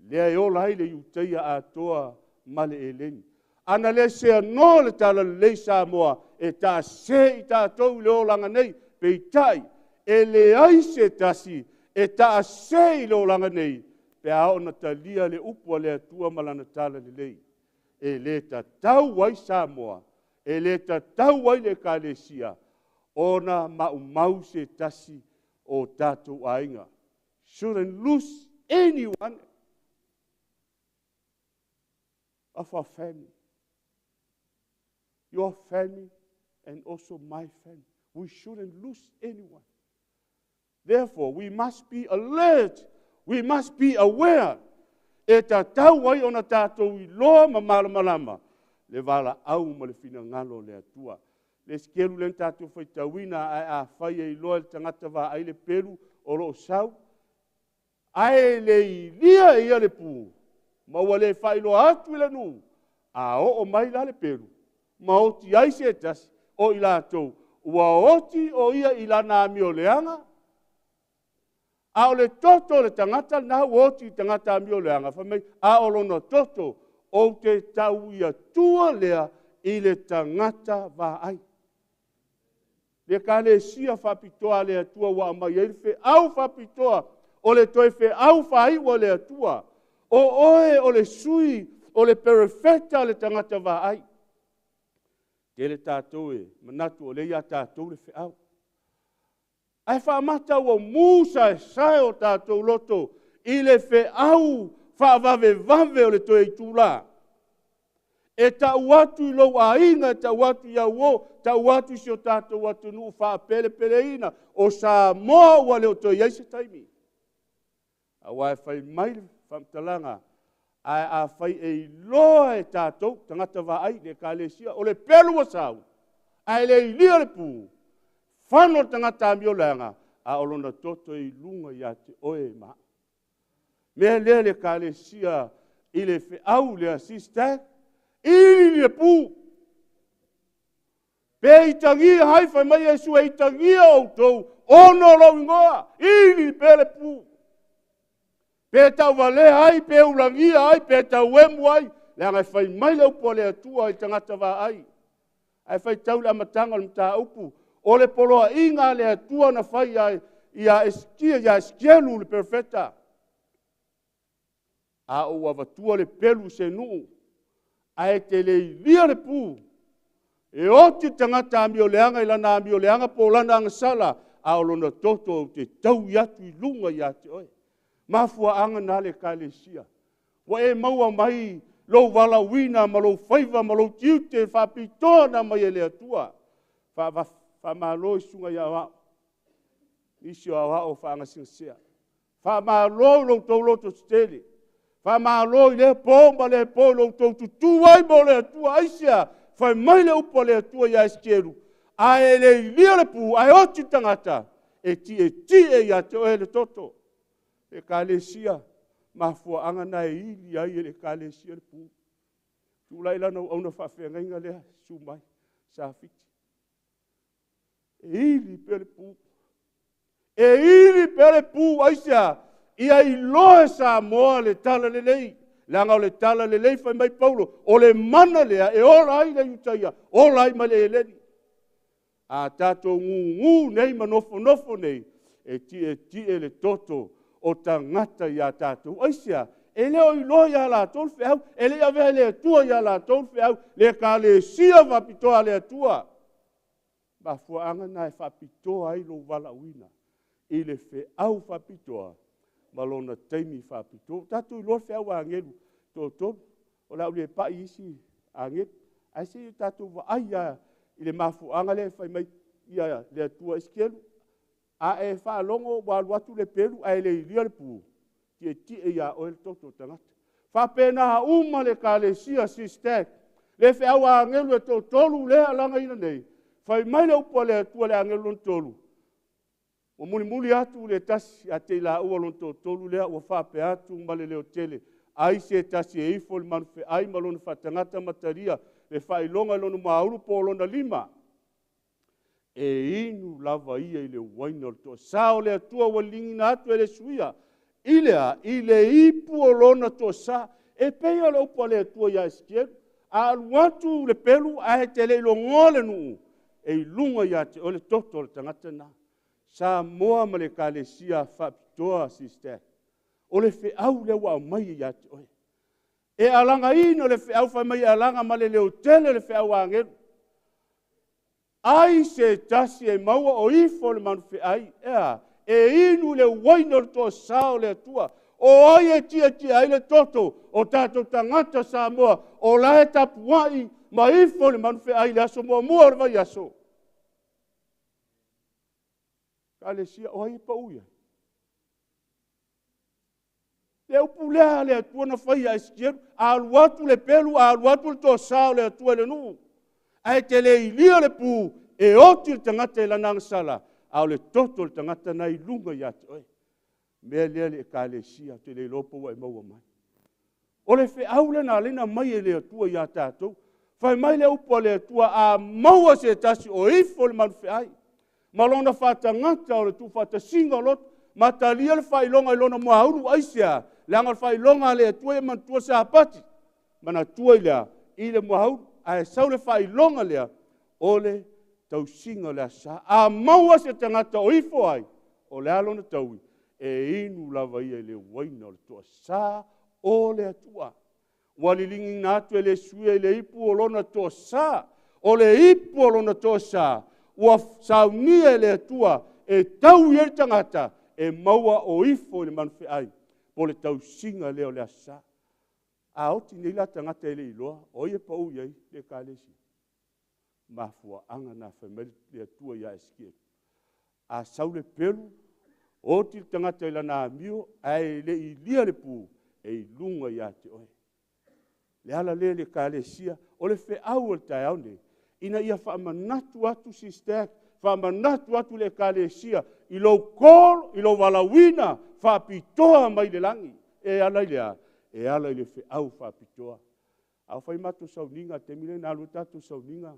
lea e ola ai le Iutaia atoa ma le Eleni. Ana le sea no le tala lelei Samoa, e taase i tatou i le olaga nei, peitai, e leai se tasi e taase i le olaga nei, pe a ona talia le upu a le Atua ma lana tala lelei. E le tatau ai Samoa, e le tatau ai le ekalesia, ona maumau se tasi o tatou aiga. Shouldn't lose anyone of our family. Your family and also my family. We shouldn't lose anyone. Therefore, we must be alert. We must be aware. E tatau ai ona tatou iloa ma malamalama le valaau ma le finagalo o le Atua. Le sikelu le tatou faitauina ae a fai e iloa le tagata vaai le pelu o loo sau, ae le ilia ia le pu, ma ua le faailoa atu i le nuu, a oo mai la le pelu, ma oti ai se tasi o i latou, ua oti o ia i lana amioleaga, a o le toto o le tagata lena ua oti i tagata amioleaga, fai mai, a o lona toto, ou te tau ia tua lea i le tagata vaai. Le Ekalesia faapitoa a le Atua ua aumai ai le feau faapitoa o le toe feau faaiu a le Atua. O oe o le sui o le perefeta a le tagata vaai. Tele tatou e manatu o lea ia tatou le feau. Ae faamata ua musaesae o tatou loto i le feau faavavevave o le toe itula. E tau atu i lou aiga, e tau atu i au uo, tau atu i si o tatou atunuu faapelepeleina o Samoa ua le o toe i ai se taimi. Aua e fai mai le faamatalaga, ae afai e iloa e tatou, tagata vaai le Ekalesia, o le pelu ua sau, ae le ilia le pu, fano le tagata amioleaga, a o lona toto e i luga ia te oe ma au. Mea lea le Ekalesia i le feau lea, sister, ili le pu. Pe itagia ai, fai mai Iesu, e itagia outou ona o lou igoa, ili pea le pu. Pe tauvalea ai, pe ulagia ai, pe tauemu ai, leaga e fai mai le upu a le Atua i tagata vaai. Ae faitau le amataga o le mataupu, o le poloaiga a le Atua na fai ai ia Esikia, ia Esikielu le perofeta. A ou avatua le pelu i se nuu, ae te le ilia le pu, e oti le tagata amioleaga i lana amioleaga po o lana agasala, a o lona toto ou te taui atu i luga ia te oe. Mafuaaga na le Ekalesia. Ua e maua mai lou valaauina ma lou faiva ma lou tiute faapitoa na mai e le Atua. Faamalo i susuga i aoao, nisi o aoao faagasegasea. Faamalo i lo outou loto tetele. Faamalo i lea po ma lea po i lo outou tutū ai mo le Atua. Aisea? Fai mai le upu a le Atua ia Esikielu, ae le ilia le pu, ae oti le tagata, e tietie ia te oe le toto. Ekalesia, mafuaaga na e ili ai e le Ekalesia le pu. Tulai lana auauna faafeagaiga lea, susu mai, Safiti. E ili pea le pu. E ili pea le pu, aisea? Ia iloa e Samoa le tala lelei. Leaga o le tala lelei, fai mai Paulo, o le mana lea e ola ai le Iutaia, ola ai ma le Eleni. A tatou gugu nei ma nofonofo nei, e tietie le toto o tagata iā tatou. Aisea? E le o iloa iā latou le feau, e le i avea e le Atua iā latou le feau, le Ekalesia faapitoa a le Atua. Mafuaaga na e faapitoa ai lou valaauina i le feau faapitoa ma lona taimi faapitoa. Ua tatou iloa le feau a agelu toatolu, o le a ou le pai i isi agelu, ae se i o tatou vaai lava i le mafuaaga lea e fai mai ia le Atua Esekielu, a e faalogo ua alu atu le pelu ae le ilia le pu, tietie ia oe le toto o tagata. Faapena uma le Ekalesia sister, le feau a agelu e toatolu lea alagaina nei, fai mai le upu a le Atua i le agelu lona tolu, Ua mulimuli atu le tasi ia te i laua lona toatolu lea ua faapea atu ma le leotele, Ai se tasi e ifo i le manufeai ma lona faatagata ma talia le faailoga i lona muaulu po o lona lima, e inu lava ia i le uaina o le toasa o le Atua ua liligiina atu e le suia i le a? I le ipu o lona toasa. E pei o le upu a le Atua ia Esekielu, a alu atu le pelu ae te le i logoa le nuu, e i luga ia te oe le toto o le tagata lena. Samoa ma le Ekalesia Faapitoa Sister, o le feau lea ua aumai ia te oe. E alagaina le feau fai mai e alaga ma le leotele le feau a agelu. Ai se tasi e maua o ifo le manufeai, e a? E inu le uaina o le toasa o le Atua. O ai e tietie ai le toto o tatou tagata Samoa o la e tapuai ma ifo le manufeai i le aso muamua o le vaiaso? Ekalesia, o ai e pau i ai? Le upu lea a le Atua na fai ia Esekielu, a alu atu le pelu, a alu atu le toasa o le Atua i le nuu, ae te le ilia le pu e oti le tagata i lana agasala, a o le toto o le tagata na i luga ia te oe. Mea lea le Ekalesia, ou te le iloa po ua e maua mai. O le feau lea na ala ai ona aumai e le Atua ia tatou. Fai mai le upu a le Atua, a maua se tasi o ifo le malufeai, ma lona faatagata o le tuufaatasiga o loto, ma talia le faailoga i lona muaulu, aisea? Leaga o le faailoga a le Atua e manatua Sapati, manatua i le a? I le muaulu. Ae sau le faailoga lea, o le Tausiga o le Aso Sa. A maua se tagata o ifo ai, o le a lona taui? E inu lava ia i le uaina o le toasā o le Atua. Ua liligiina atu e le suia i le ipu o lona toasā. O le ipu o lona toasā ua saunia e le Atua e taui ai le tagata e maua o ifo i le manufeai, po o le tausiga lea o le Aso Sa. A oti nei la tagata e le iloa, o ai e pau i ai le ekalesia? Mafuaaga na fai mai le Atua ia Esekiele. A sau le pelu, oti le tagata i lana amio, ae le i ilia le pu, e i luga ia te oe. Le ala lea i le ekalesia, o le feau o le taeao nei, ina ia faamanatu atu sister, faamanatu atu le ekalesia i lou call, i lou valaauina faapitoa mai le lagi. E ala i le a? E ala i le feau faapitoa. A o fai matou sauniga, taimi lea na alu ai tatou sauniga,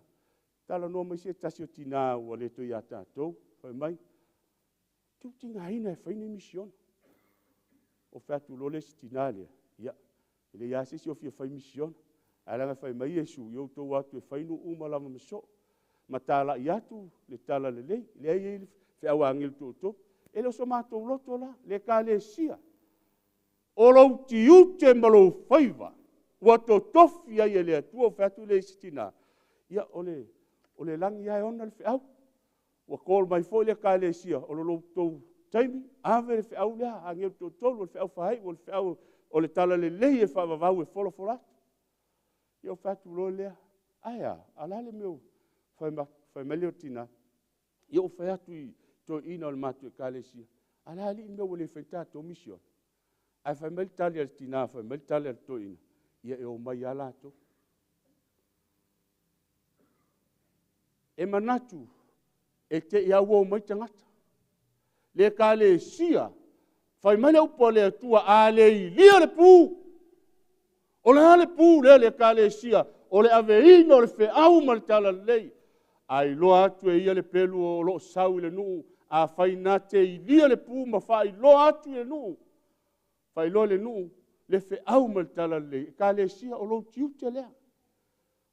talanoa mai se tasi o tina ua le toe ia tatou, fai mai, te tigaina e fai ni misiona. O fai atu loa le isi tina lea, ia, e leai lava se isi o fia fai misiona. Ae leaga fai mai Iesu, ia outou o atu e fai nuu uma lava ma soo. Ma talai atu le talalelei. Lea e i ai le feau a agelu toatolu. E le o so matou loto la, le ekalesia. O lou tiute ma lou faiva ua totofi ai e le Atua. Ua fai atu le isi tina, ia o le, o le lagi lava e ona le feau. Ua call mai foi le ekalesia, o lo outou taimi, ave le feau lea, agelu toatolu, o le feau faaiu, o le feau o le talalelei e faavavau e folafola atu. Ia ua fai atu loa lea, ae a, a o le a le mea ua fai mai le tina, ia ua fai atu i toeaiina o le matou ekalesia, a o le a alii le mea ua le fai ai tatou misiona? Ae fai mai le tali a le tina, fai mai le tali a le toeaina, ia e omai lava latou. E manatu e te i lava ua omai tagata. Le ekalesia, fai mai le upu a le Atua, a le ilia le pu, o le a le pu lea le ekalesia? O le aveina o le feau ma le talalelei. A iloa atu e ia le pelu o lo o sau i le nuu, afai na te ilia le pu ma faailoa atu i le nuu, faailoa i le nuu le feau ma le talalelei, ekalesia o lou tiute lea.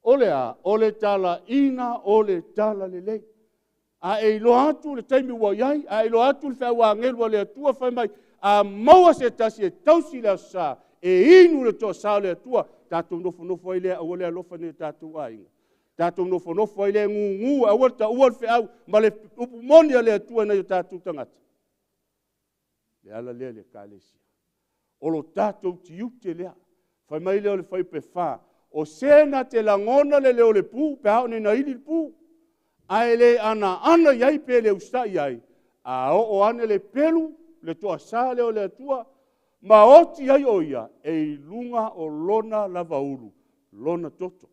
O le a? O le talaiina o le talalelei. A e iloa atu le taimi ua i ai, a e iloa atu le feau agelu a le Atua fai mai, a maua se tasi e tausi le Aso Sa, e inu le toasa o le Atua, tatou nofonofo ai lea, aua le alofa i nai o tatou aiga. Tatou nofonofo ai lea gugu, aua le taua le feau ma le upu moni a le Atua i nai o tatou tagata. Le ala lea i le ekalesia. O lo tatou tiute lea. Fai mai lea o le fuaiupu 4, o se na te lagona le leo o le pu pe a oo nei ina ili le pu, ae le anaana i ai pe le usitai i ai, a oo ane le pelu, le toasa lea o le Atua, ma oti ai o ia, e i luga o lona lavaulu, lona toto.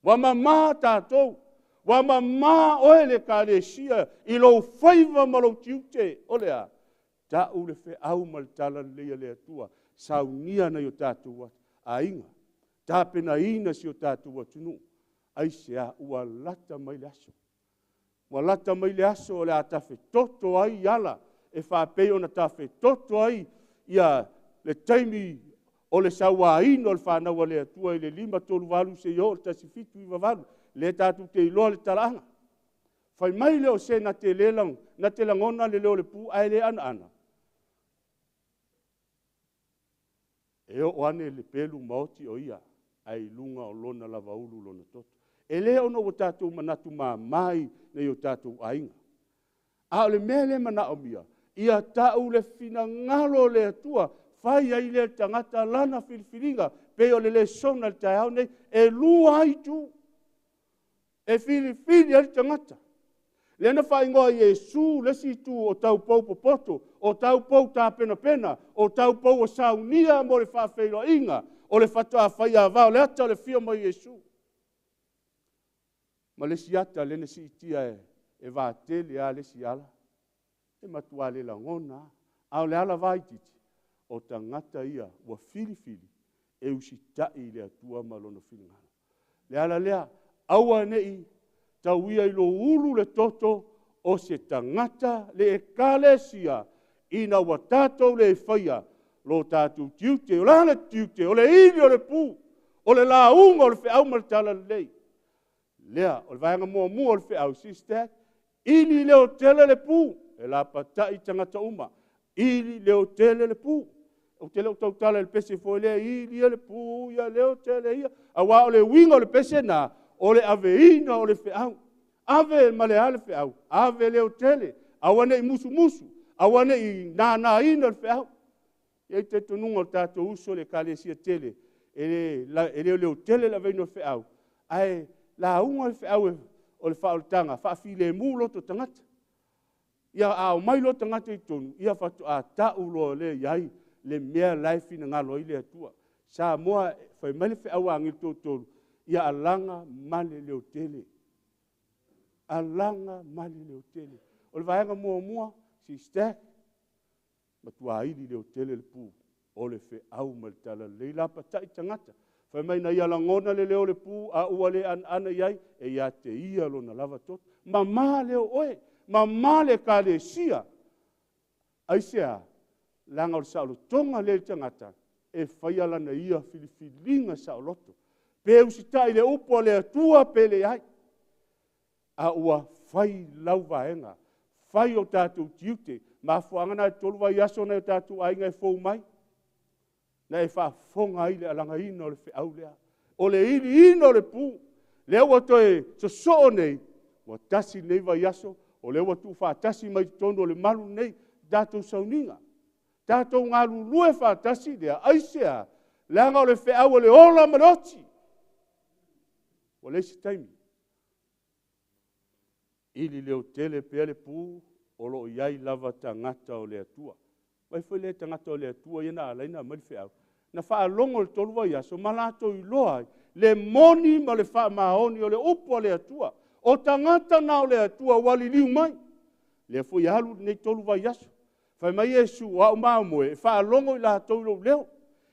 Ua mamā tatou, ua mamā oe le ekalesia i lou faiva ma lou tiute, o le a? Tau le feau ma le talalelei a le Atua, saunia nai o tatou aiga, tapenaina si o tatou atunuu. Aisea? Ua lata mai le aso. Ua lata mai le aso o le a tafetoto ai ala e faapei ona tafetoto ai ia le taimi o le sauaina o le fanau a le Atua i le 538 seia oo i le 1798, lea tatou te iloa le talaaga. Fai mai lea o se na te, le, na te lagona le leo o le pu ae le anaana, E oo ane le pelu maoti o ia, ae i luga o lona lavaulu lona toto. E le ona ua tatou manatu mama i nai o tatou aiga. A o le mea lea e manaomia, ia tau le finagalo o le Atua, fai ai lea e le tagata lana filifiliga, pei o le lesona i le taeao nei, e lua ai itu. E filifili ai le tagata. Lea na faaigoa e Iesu le isi itu o taupou popoto, o taupou tapenapena, o taupou ua saunia mo le faafeiloaiga o le faatoa faiava o le ata o le afio mai o Iesu. Ma le isi ata lea na siitia e vatele lava le isi ala, e matua le lagona lava. A o le ala vaitiiti, o tagata ia ua filifili e usitai i le Atua ma Lona finagalo. Le ala lea, aua ne i tauia i lou ulu le toto o se tagata le ekalesia ina ua tatou le faia lo tatou tiute. O le a le tiute? O le ili o le pu, o le lauga o le feau ma le talalelei. Lea, o le vaega muamua o le feau, sister, ili leotele le pu, e lapata'i tagata uma. Ili leotele le pu. Ou te le o tautala i le pese foi lea, ili ia le pu, ia leotele ia. Auā o le uiga o le pese na, o le aveina o le feau. Ave ma le a le feau? Ave leotele, aua ne i musumusu, aua ne i nānāina le feau. E i ai le talitonuga o le tatou uso i le Ekalesia tele, e le o leotele le aveina o le feau, ae lauga le feau o le faaolataga, faafilemu loto o tagata. Ia a omai loa tagata i totonu, ia faatoa tau loa lea i ai le mea la e finagalo ai le Atua. Samoa, fai mai le feau a agelu toatolu, ia alaga ma le leotele. Alaga ma le leotele. O le vaega muamua, sister, matua ili leotele le pu o le feau ma le talalelei lapatai tagata. Fai mai na ia lagona le leo o le pu a ua le anaana i ai, e ia te ia lona lava toto. Mamā leo oe, mamā le Ekalesia. Aisea? Leaga o le saolotoga lea i le tagata e faia lana ia filifiliga saoloto. Pe usitai i le upu a le Atua pe leai. A ua fai lau vaega, fai o tatou tiute. Mafuaaga na i le 3 vaiaso nai o tatou aiga e fou mai, na e faafofoga ai i le alagaina o le feau lea. O le iliina o le pu, lea ua toe sosoo nei, ua tasi lenei vaiaso, o lea ua tuufaatasi mai totonu o le malu lenei, tatou sauniga. Tatou galulue faatasi lea, aisea? Leaga o le feau o le ola ma le oti. Ua leai se taimi. Ili leotele pea le pu, o lo o i ai lava tagata o le Atua. Vaai foi lea i tagata o le Atua ia na ala ai ona aumai le feau. Na faalogo i le 3 vaiaso ma latou iloa ai le moni ma le faamaoni o le upu a le Atua. O tagata na o le Atua ua liliu mai. Lea foi e alu lenei 3 vaiaso. Fai mai Iesu, o au mamoe, e faalogo i latou i lou leo.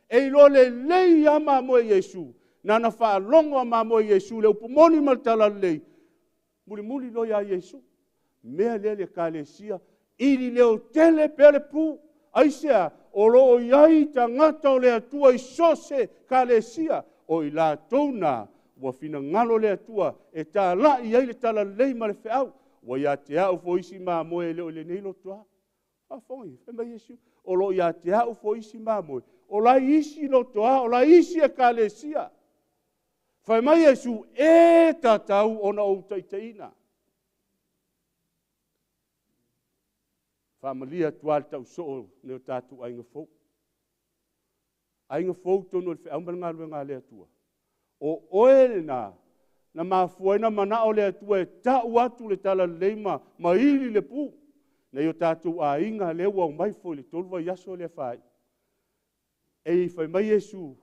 E iloa lelei lava mamoe Iesu. Na ona faalogo lava mamoe Iesu i le upu moni ma le talalelei, mulimuli loa ia Iesu. Mea lea le Ekalesia, ili leotele pea le pu. Aisea? O lo o i ai tagata o le Atua i so o se Ekalesia. O i latou na ua finagalo le Atua e talai ai le talalelei ma le feau. Ua ia te au foi isi mamoe e le o i lenei lotoa. Faafofoga ia, fai mai Iesu, o lo o ia te au foi isi mamoe, o la e i isi lotoa, o la e i isi Ekalesia. Fai mai Iesu, e tatau ona ou taitaiina. Faamalie atu lava le tausoo o nai o tatou aiga fou. Aiga fou totonu o le feau ma le galuega a le Atua. O oe lena na mafua ai ona manao le Atua e tau atu le talalelei ma, ma ili le pu. Nai o tatou aiga lea ua omai foi i le 3 vaiaso lea faaiu. Ei, fai mai Iesu,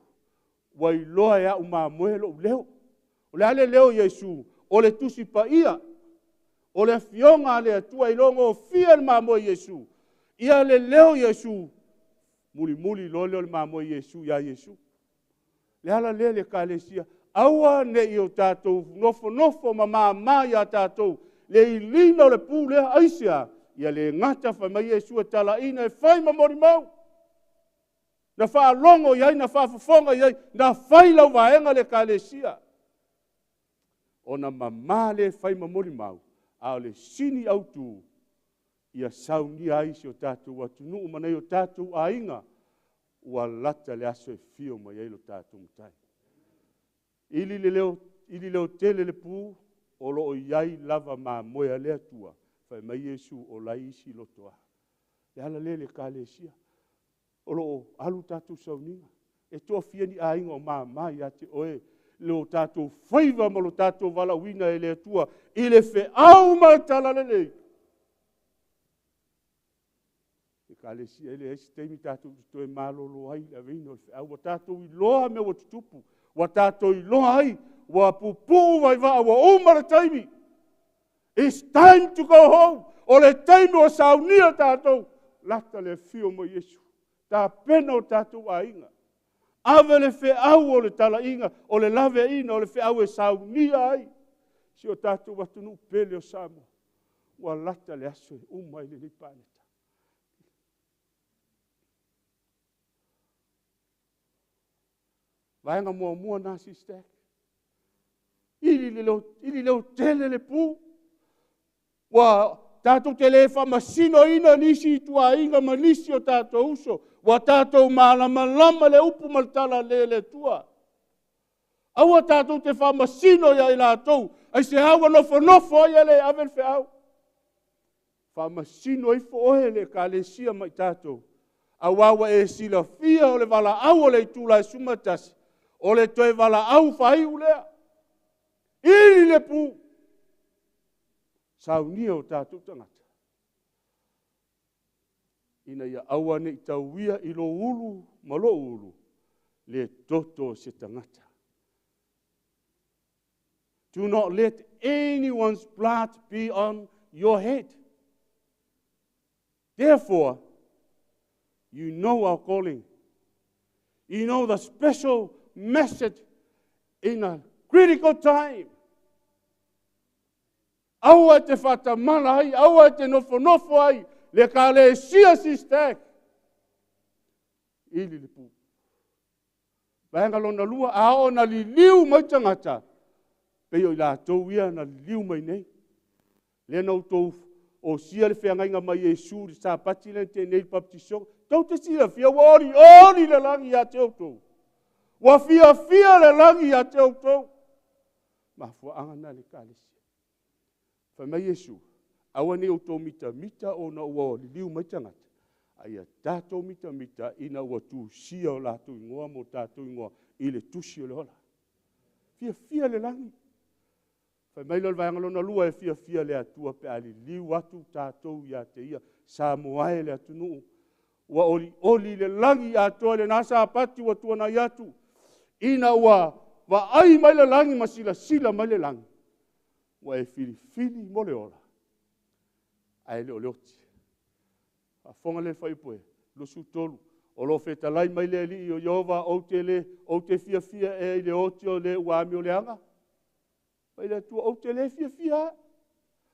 ua iloa e au mamoe lou leo. O le a le leo o Iesu? O le Tusi Paia. O le Afioga a le Atua, e iloagofie le mamoe Iesu. Ia le leo Iesu, mulimuli loa lea o le mamoe Iesu ia Iesu. Le ala lea le Ekalesia, aua ne i o tatou nofonofo ma māmā iā tatou le iliina o le pu lea, aisea? Ia le gata fai mai Iesu e talaiina e fai ma molimau. Na faalogo i ai, na faafofoga i ai, na fai lau vaega le Ekalesia. Ona mamā lea e fai ma molimau, a o le sini autu, ia saunia ai si o tatou atunuu ma nai o tatou aiga, ua lata le aso e fio mai ai lo tatou Matai. Ili le leo, ili leotele le pu, o lo o i ai lava mamoe a le Atua, fai mai Iesu o la e i isi lotoa. Le ala lea i le Ekalesia, o lo o alu tatou sauniga. E toafia ni aiga o māmā ia te oe lo tatou faiva ma lo tatou valaauina e le Atua i le feau ma le talalelei. Ekalesia, e leai se taimi tatou te toe malolo ai i le aveina o le feau. Ua tatou iloa mea ua tutupu. Ua tatou iloa ai, ua pupuu vaivaa, ua uma le taimi. It's time to go home. O le taimi ua saunia tatou. Lata le afio mai Iesu. Tapena o tatou aiga. Ave le feau o le talaiga, o le laveaiina o le feau e saunia ai si o tatou atunuu pele o Samoa. Ua lata le aso e uma ai lenei paleta. Vaega muamua na, sister. Ili le leo, ili leo tele le pu. Ua tatou te le faamasinoina nisi ituaiga ma nisi o tatou uso. Ua tatou malamalama le upu ma le tala le le Atua. Aua tatou te faamasino ia i latou, aisea ua nofonofo ai e le ave le feau. Faamasino ifo oe le ekalesia ma i tatou, aua ua e silafia o le valaau o le itula e 11, o le toe valaau faaiu lea. Ili le pu, saunia o tatou tagata, ina ia aua ne i tauia i lou ulu ma lou ulu le toto o se tagata. Do not let anyone's blood be on your head. Therefore, you know our calling. You know the special message in a critical time. Aua e te faatamala ai, aua e te nofonofo ai, le ekalesia SISTAC. Ili le pu. Vaega lona lua, a oo na liliu mai tagata, pei o i latou ia na liliu mai nei. Lea na outou osia le feagaiga mai Iesu i le Sapati lea na tea nei i le baptisioga. Tou te silafia ua olioli le lagi ia te outou. Ua fiafia le lagi ia te outou. Mafuaaga na le ekalesia. Fai mai Iesu, aua ne i outou mitamita ona ua liliu mai tagata, a ia tatou mitamita ina ua tusia o latou igoa ma o tatou igoa i le tusi o le ola. Fiafia le lagi. Fai mai lea o le vaega lona lua e fiafia le Atua pe a liliu atu tatou ia te ia. Samoa e le atunuu, ua olioli le lagi atoa i lena Sapati ua tuanai atu, ina ua vaai mai le lagi ma silasila mai le lagi, ua e filifili mo le ola, ae le o le oti. Faafofoga lea i le fuaiupu e 23, o lo o fetalai mai le Alii o Ieova, ou te le, ou te fiafia ea i le oti o le ua amioleaga? Fai le Atua, ou te le fiafia a.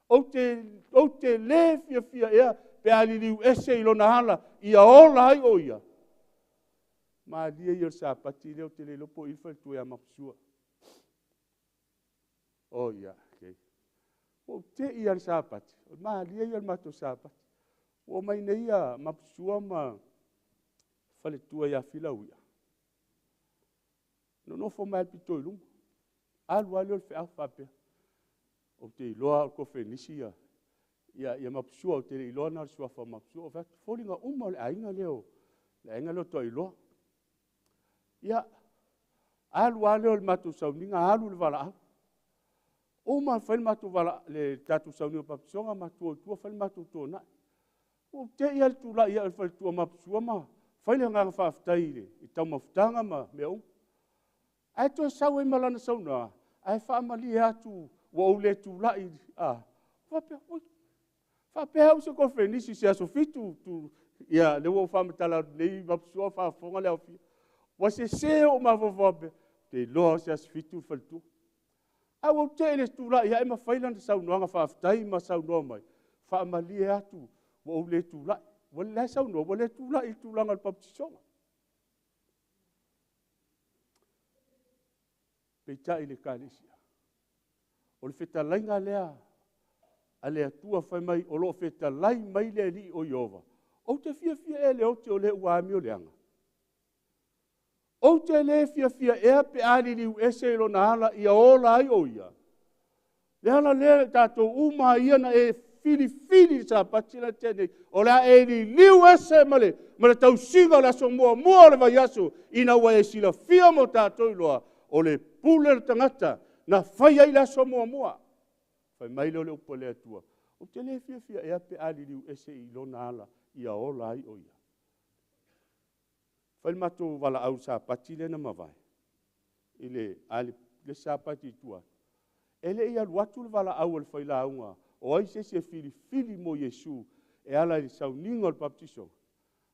Ou te, ou te le fiafia ea pe a liliu ese i lona ala, ia ola ai o ia. Malie ia o le Sapati lea ou te le iloa po o i le faletua ia Mapusua. Oh ia, okay. Ua ou te i le Sapati, o le malie ia o le matou Sapati. Ua omai nei ia Mapusua ma faletua ia Filauia. Nonofo mai le pito i luma. Alu lava lea o le feau faapea. Ou te iloa o le kofenisi ia, ia, ia Mapusua, ou te le iloa na o le suafa o Mapusua. Ou fai atu, foliga uma o le aiga lea o, le aiga lea o Toailoa. Ia, alu lava lea o le matou sauniga, alu le valaau. Uma fai le matou vala, le tatou sauniga baptisoga, matou o i tua fai le matou tuanai. Ua ou te i lava le tulai au i le faletua Mapusua ma fai le agaga faafetai i le i taumafataga ma mea uma. Ae toe sau ai ma lana saunoaga, ae faamalie atu ua ou le tulai, a, faapea, ui, faapea au se kofenisi se aso 7, tu, ia, lea ua ou faamatala atu nei, Mapusua faafofoga le aofia. Ua sese ou mafaufau faapea, te iloa o se aso 7 le faletua. Ae ua ou te i le tulai ae ma fai lana saunoaga faafetai ma saunoa mai, faamalie atu ua ou le tulai. Ua la e saunoa, ua le tulai i le tulaga o le baptisoga. Peitai le ekalesia, o le fetalaiga lea a le Atua fai mai o lo o fetalai mai le Alii o Ieova, ou te fiafia ea i le oti o le ua amioleaga? Ou te le fiafia ea pe a liliu ese i lona ala ia ola ai o ia? Le ala lea i tatou uma ia na e filifili i le Sapati la tea nei, o le a e liliu ese ma le, ma le tausiga o le aso muamua o le vaiaso, ina ua e silafia mo tatou iloa, o le pule o le tagata na fai ai le aso muamua. Fai mai lea o le upu a le Atua, ou te le fiafia ea pe a liliu ese i lona ala ia ola ai o ia. Fai le matou valaau i le Sapati lea na mavae, i le, a le, le Sapati i tua atu. E le i alu atu le valaau a le failauga o ai se isi e filifili mo Iesu e ala i le sauniga o le baptisoga,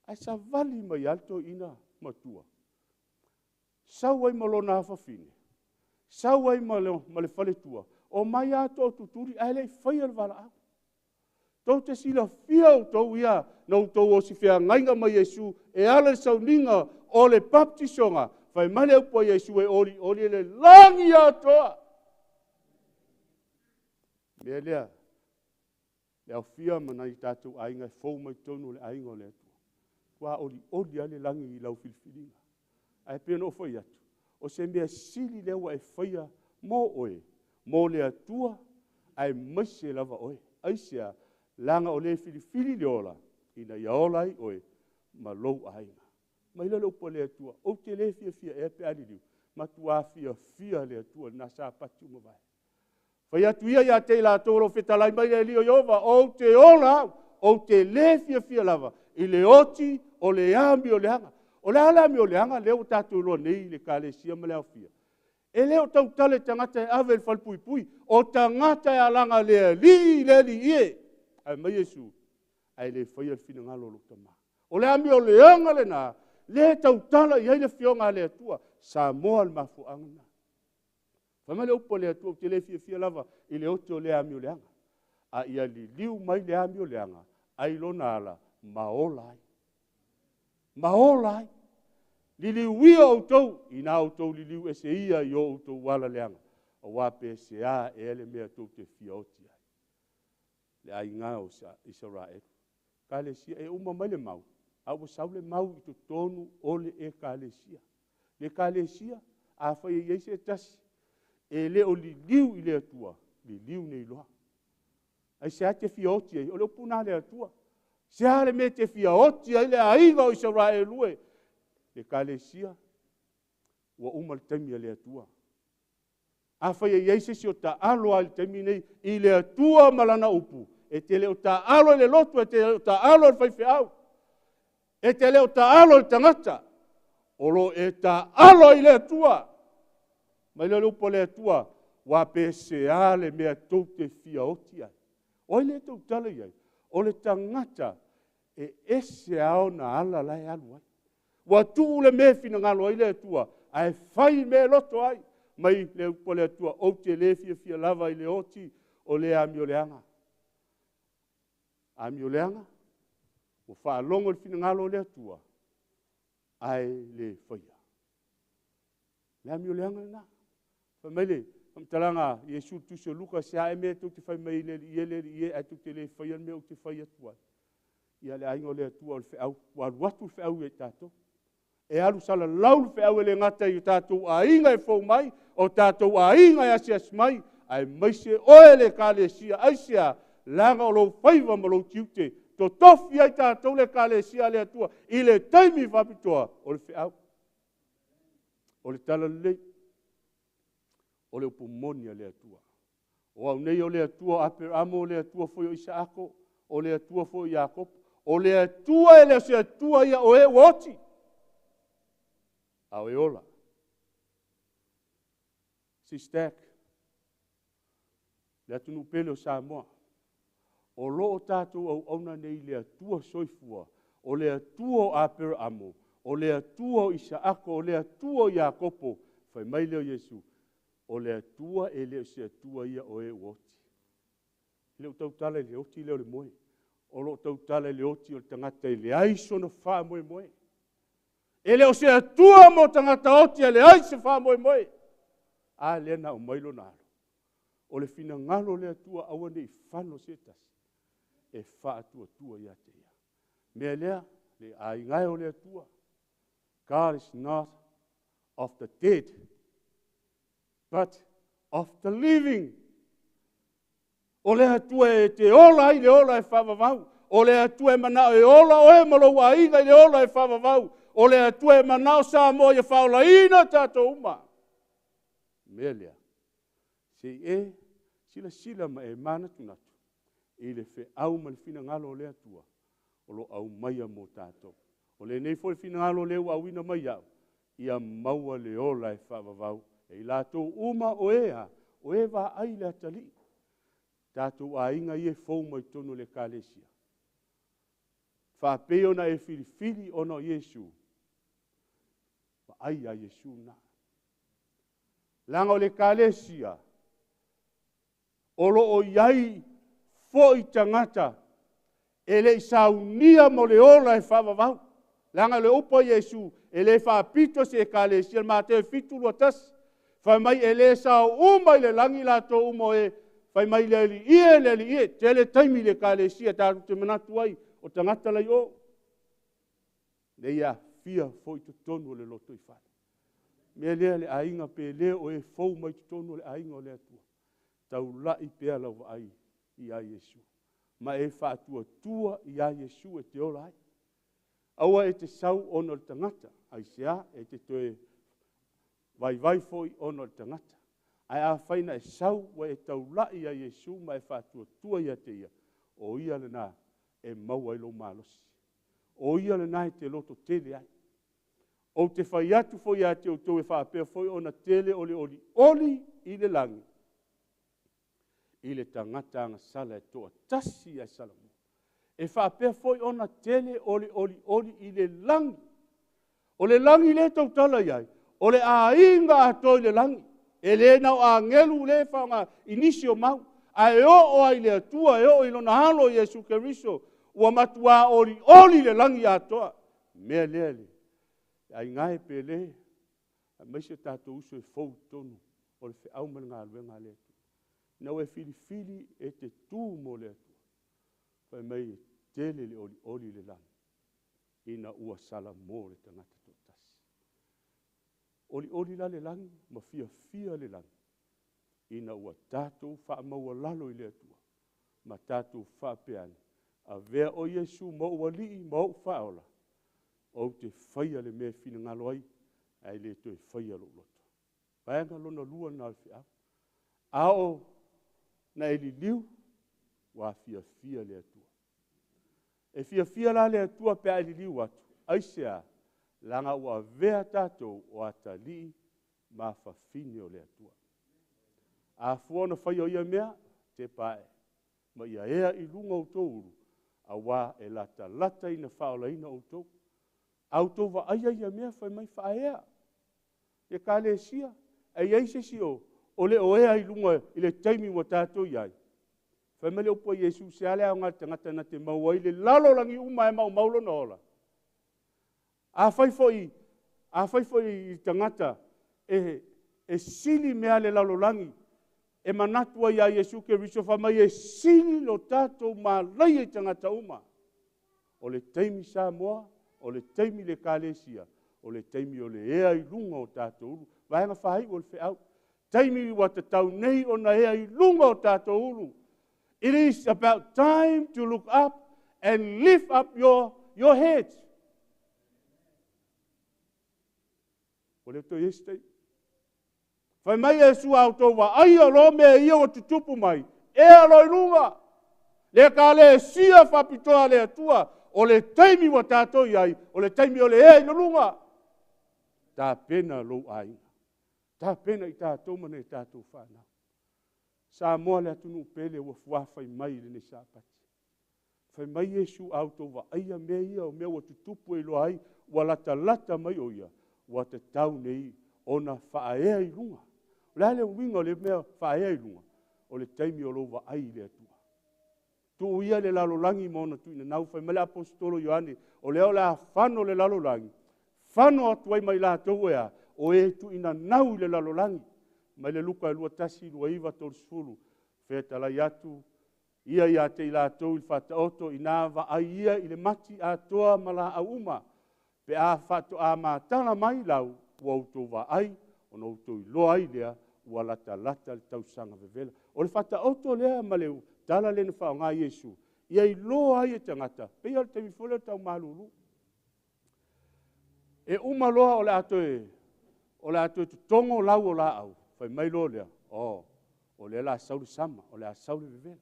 ae savali mai lava le toeaina matua. Sau ai ma lona afafine, sau ai ma le, ma le faletua, omai lava tootutuli ae le i faia le valaau. Tou te silafia outou ia na outou osi feagaiga ma Iesu e ala i le sauniga o le baptisoga, fai mai le upu a Iesu e olioli le lagi atoa. Mea lea, le aofia ma nai tatou aiga e fou mai totonu o le aiga o le Atua. Ua olioli lava le lagi i lau filifiliga. Ae pei ona ou fai atu, o se mea sili lea ua e faia mo oe, mo le Atua, aemaise lava oe. Aisea? Leaga o le filifili le ola, ina ia ola ai oe ma lou aiga. Mai lea o le upu a le Atua, ou te le fiafia ea pe a liliu, matua fiafia le Atua i lena Sapati ua mavae. Fai atu ia ia te i latou o lo o fetalai mai le Alii o Ieova, ou te ola au, ou te lē fiafia lava i le oti o le amioleaga. O le a le amioleaga lea ua tatou iloa nei i le Ekalesia ma le aofia? E le o tautala i tagata e ave i le falepuipui, o tagata e alaga le Alii le Alii e. Ae mai Iesu, ae le faia le finagalo o lou Tama. O le amioleaga lena, lea e tautala i ai le Afioga a le Atua. Samoa le mafuaaga lena. Fai mai le upu a le Atua, ou te le fiafia lava i le oti o le amioleaga, a ia liliu mai le amioleaga, ai lona ala, ma ola ai. Ma ola ai. Liliu ia outou, ina outou liliu ese ia i o outou ala leaga, aua pe sea ea le mea tou te fia oti ai. Le aiga o Isaraelu. Ekalesia, e uma mai le mau, a ua sau le mau i totonu o le ekalesia. Le ekalesia, afai e i ai se tasi, e le o liliu i le Atua, liliu nei loa. Aisea e te fia oti ai? O le upu lena a le Atua. Se a le mea e te fia oti ai le aiga o Isaraelu e? Le ekalesia, ua uma le taimi a le Atua. Afai e i ai se isi o taalo lava i le taimi lenei i le Atua ma lana upu, e te le o taalo i le lotu, e te le o taalo i le faifeau, e te le o taalo i le tagata, o lo o e taalo i le Atua. Mai lea o le upu a le Atua, ua pe sea le mea tou te fia oti ai. O ai lea e tautala i ai? O le tagata e ese lava ona ala la e alu ai. Ua tuu le mea e finagalo ai le Atua, ae fai le mea e loto ai. Mai le upu a le Atua, ou te le fiafia lava i le oti o le amioleaga. Amioleaga, ua faalogo i le finagalo o le Atua, ae le faia. Le amioleaga lena. Fai mai le faamatalaga a Iesu i le tusi o Luka, se a ea mea tou te fai mai ai i le Alii e, le Alii e, ae tou te le faia le mea ou te fai atu ai. Ia le aiga o le Atua o le feau, ua alu atu le feau ia i tatou. E alu salalau le feau e le gata i o tatou aiga e fou mai, o tatou aiga e asiasi mai, aemaise oe le Ekalesia. Aisea? Leaga o lou faiva ma lou tiute, totofi ai tatou le Ekalesia a le Atua i le taimi faapitoa o le feau. O le talalelei, o le upu moni a le Atua. O au nei o le Atua o Aperamo, o le Atua foi o Isaako, o le Atua foi o Iakopo. O le Atua e le o se Atua ia o e ua oti, a o e ola. SISTAC, le atunuu pele o Samoa, o lo o tatou auauna nei i le Atua soifua, o le Atua o Aperamo, o le Atua o Isaako, o le Atua o Iakopo. Fai mai lea o Iesu, o le Atua e le o se Atua ia o e ua oti. E le o tautala i le oti lea o le moe. O lo o tautala i le oti o le tagata e leai sona faamoemoe. E le o se Atua mo tagata oti e leai se faamoemoe. A lea na aumai lona alo. O le finagalo o le Atua aua ne i fano se tasi e faatuatua ia te ia. Mea lea, le aiga e o le Atua. God is not of the dead, but of the living. O le Atua e te ola ai le ola e faavavau. O le Atua e manao e ola oe ma lou aiga i le ola e faavavau. O le Atua e manao Samoa ia faaolaina tatou uma. Mea lea, se i e silasila ma e manatunatu i le feau ma le finagalo o le Atua o lo o aumaia mo tatou. O lenei foi finagalo lea ua auina mai au, ia maua le ola e faavavau e i latou uma o e a, o e vaai i le atalii, tatou aiga ia e fou mai totonu o le Ekalesia. Faapei ona e filifili ona o Iesu, vaai ia Iesu lena. Leaga o le Ekalesia, o lo o i ai foi tagata e le i saunia mo le ola e faavavau. Leaga o le upu a Iesu, e le faapito se ekalesia, le Mateo 7:21. Fai mai e le sao uma i le lagi latou uma o e Fai mai le Alii e, le Alii e, tele taimi i le Ekalesia tatou te manatu ai o tagata la i o. Nei aafia foi totonu o le lotoifale. Mea lea le aiga pe le o e fou mai totonu o le aiga o le Atua, taulai pea lau vaai ia Iesu ma e faatuatua ia Iesu e te ola ai. Aua e te sau ona o le tagata, aisea e te toe vaivai foi ona o le tagata. Ae afai na e sau ua e taulai ia Iesu ma e faatuatua ia te ia, o ia lena e maua ai lou malosi. O ia lena e te lototele ai. Ou te fai atu foi ia te outou e faapea foi ona tele o le olioli i le lagi i le tagata agasala e toatasi ae salamo. E faapea foi ona tele o le olioli i le lagi. O le lagi lea e tautala i ai, o le aiga atoa i le lagi. E le na o agelu lea e faaaoga i nisi o mau, ae oo ai i le Atua, e oo i lona alo Iesu Keriso, ua matuā olioli le lagi atoa. Mea lea le aiga e pele, aemaise o tatou uso e fou i totonu o le feau ma le galuega a le Atua. Ina ua e filifili e te tu mo le Atua, fai mai e tele le olioli i le lagi, ina ua salamo le tagata toatasi. Olioli la le lagi ma fiafia le lagi, ina ua tatou faamaualalo i le Atua, ma tatou faapea ane, avea oe Iesu ma ou alii ma ou faaola, ou te faia le mea e finagalo ai, ae le toe faia lou loto. Vaega lona lua lena o le feau. A oo na e liliu, ua fiafia le Atua. E fiafia la le Atua pe a e liliu atu, aisea? Leaga ua avea tatou o atalii ma afafine o le Atua. A fua ona faia o ia mea, tepa ae, ma ia ea i luga o outou ulu, auā e latalata ina faaolaina outou. A outou vaaia ia mea, fai mai faaea. Ekalesia, e i ai se isi o le o ea i luga i le taimi ua tatou i ai? Fai mai le upu a Iesu, se a le aoga i le tagata na te maua ai le lalolagi uma ae maumau lona ola? Afai foi, afai foi i tagata e sili mea a le lalolagi, e manatu ai ia Iesu Keriso, fai mai e sili lo tatou malaia i tagata uma. O le taimi Samoa, o le taimi le Ekalesia, o le taimi o le ea i luga o tatou ulu. Vaega faaiu o le feau. Taimi ua tatau nei ona ea i luga o tatou ulu. It is about time to look up and lift up your heads. Ua le toe i ai se taimi. Fai mai Iesu a outou vaaia loa mea ia ua tutupu mai, ea loa i luga. Le Ekalesia faapitoa a le Atua, o le taimi ua tatou i ai, o le taimi o le ea i le luga. Tapena lou aiga. Tapena i tatou ma nai a tatou fanau. Samoa le atunuu pele ua fuafai mai i lenei Sapati. Fai mai Iesu a outou vaaia mea ia o mea ua tutupu e iloa ai, ua latalata mai o ia, ua tatau nei ona faaea i luga. O le a le uiga o le mea faaea i luga? O le taimi o lou vaai i le Atua. Tuu ia le lalolagi ma ona tuinanau, fai mai le aposetolo Ioane, o lea o le a fano le lalolagi, fano atu ai ma i latou e a, o e tuinanau i le lalolagi. Mai le Luka 21, 29, 30, fetalai atu ia ia te i latou i le faataoto, ina vaai ia i le mati atoa ma laau uma, pe a faatoa matala mai lau, ua outou vaai, ona outou iloa ai lea, ua latalata le tausaga vevela. O le faataoto lea ma le tala lea na faaaoga Iesu, ia iloa ai e tagata, pei o le taimi foi lea o le taumalulu. E uma loa o le a toe totogo lau o laau, fai mai loa lea, o lea o le a sau le sama, o le a sau le vevela.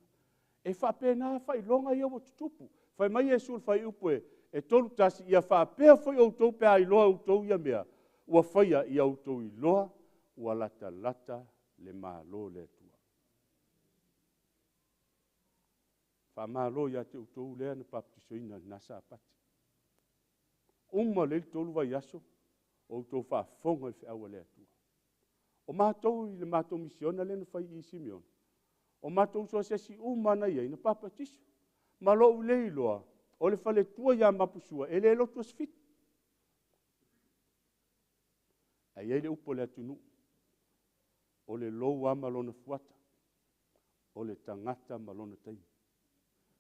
E faapena faailoga ia ua tutupu. Fai mai Iesu i le fuaiupu e 31, ia faapea foi outou pe a iloa outou ia mea, ua faia ia outou iloa, ua latalata le Malo o le Atua. Faamalo ia te outou lea na baptisoina i lena Sapati. Uma lelei le 3 vaiaso, o outou faafofoga i le feau a le Atua. O matou i le matou misiona lea na fai i Simeona, o matou uso asiasi uma na i ai na papatiso. Ma lou le iloa, o le faletua ia Mapusua e le lotu aso 7. Ae i ai le upu a le atunuu, o le lou lava ma lona fuata, o O le tagata ma lona taimi.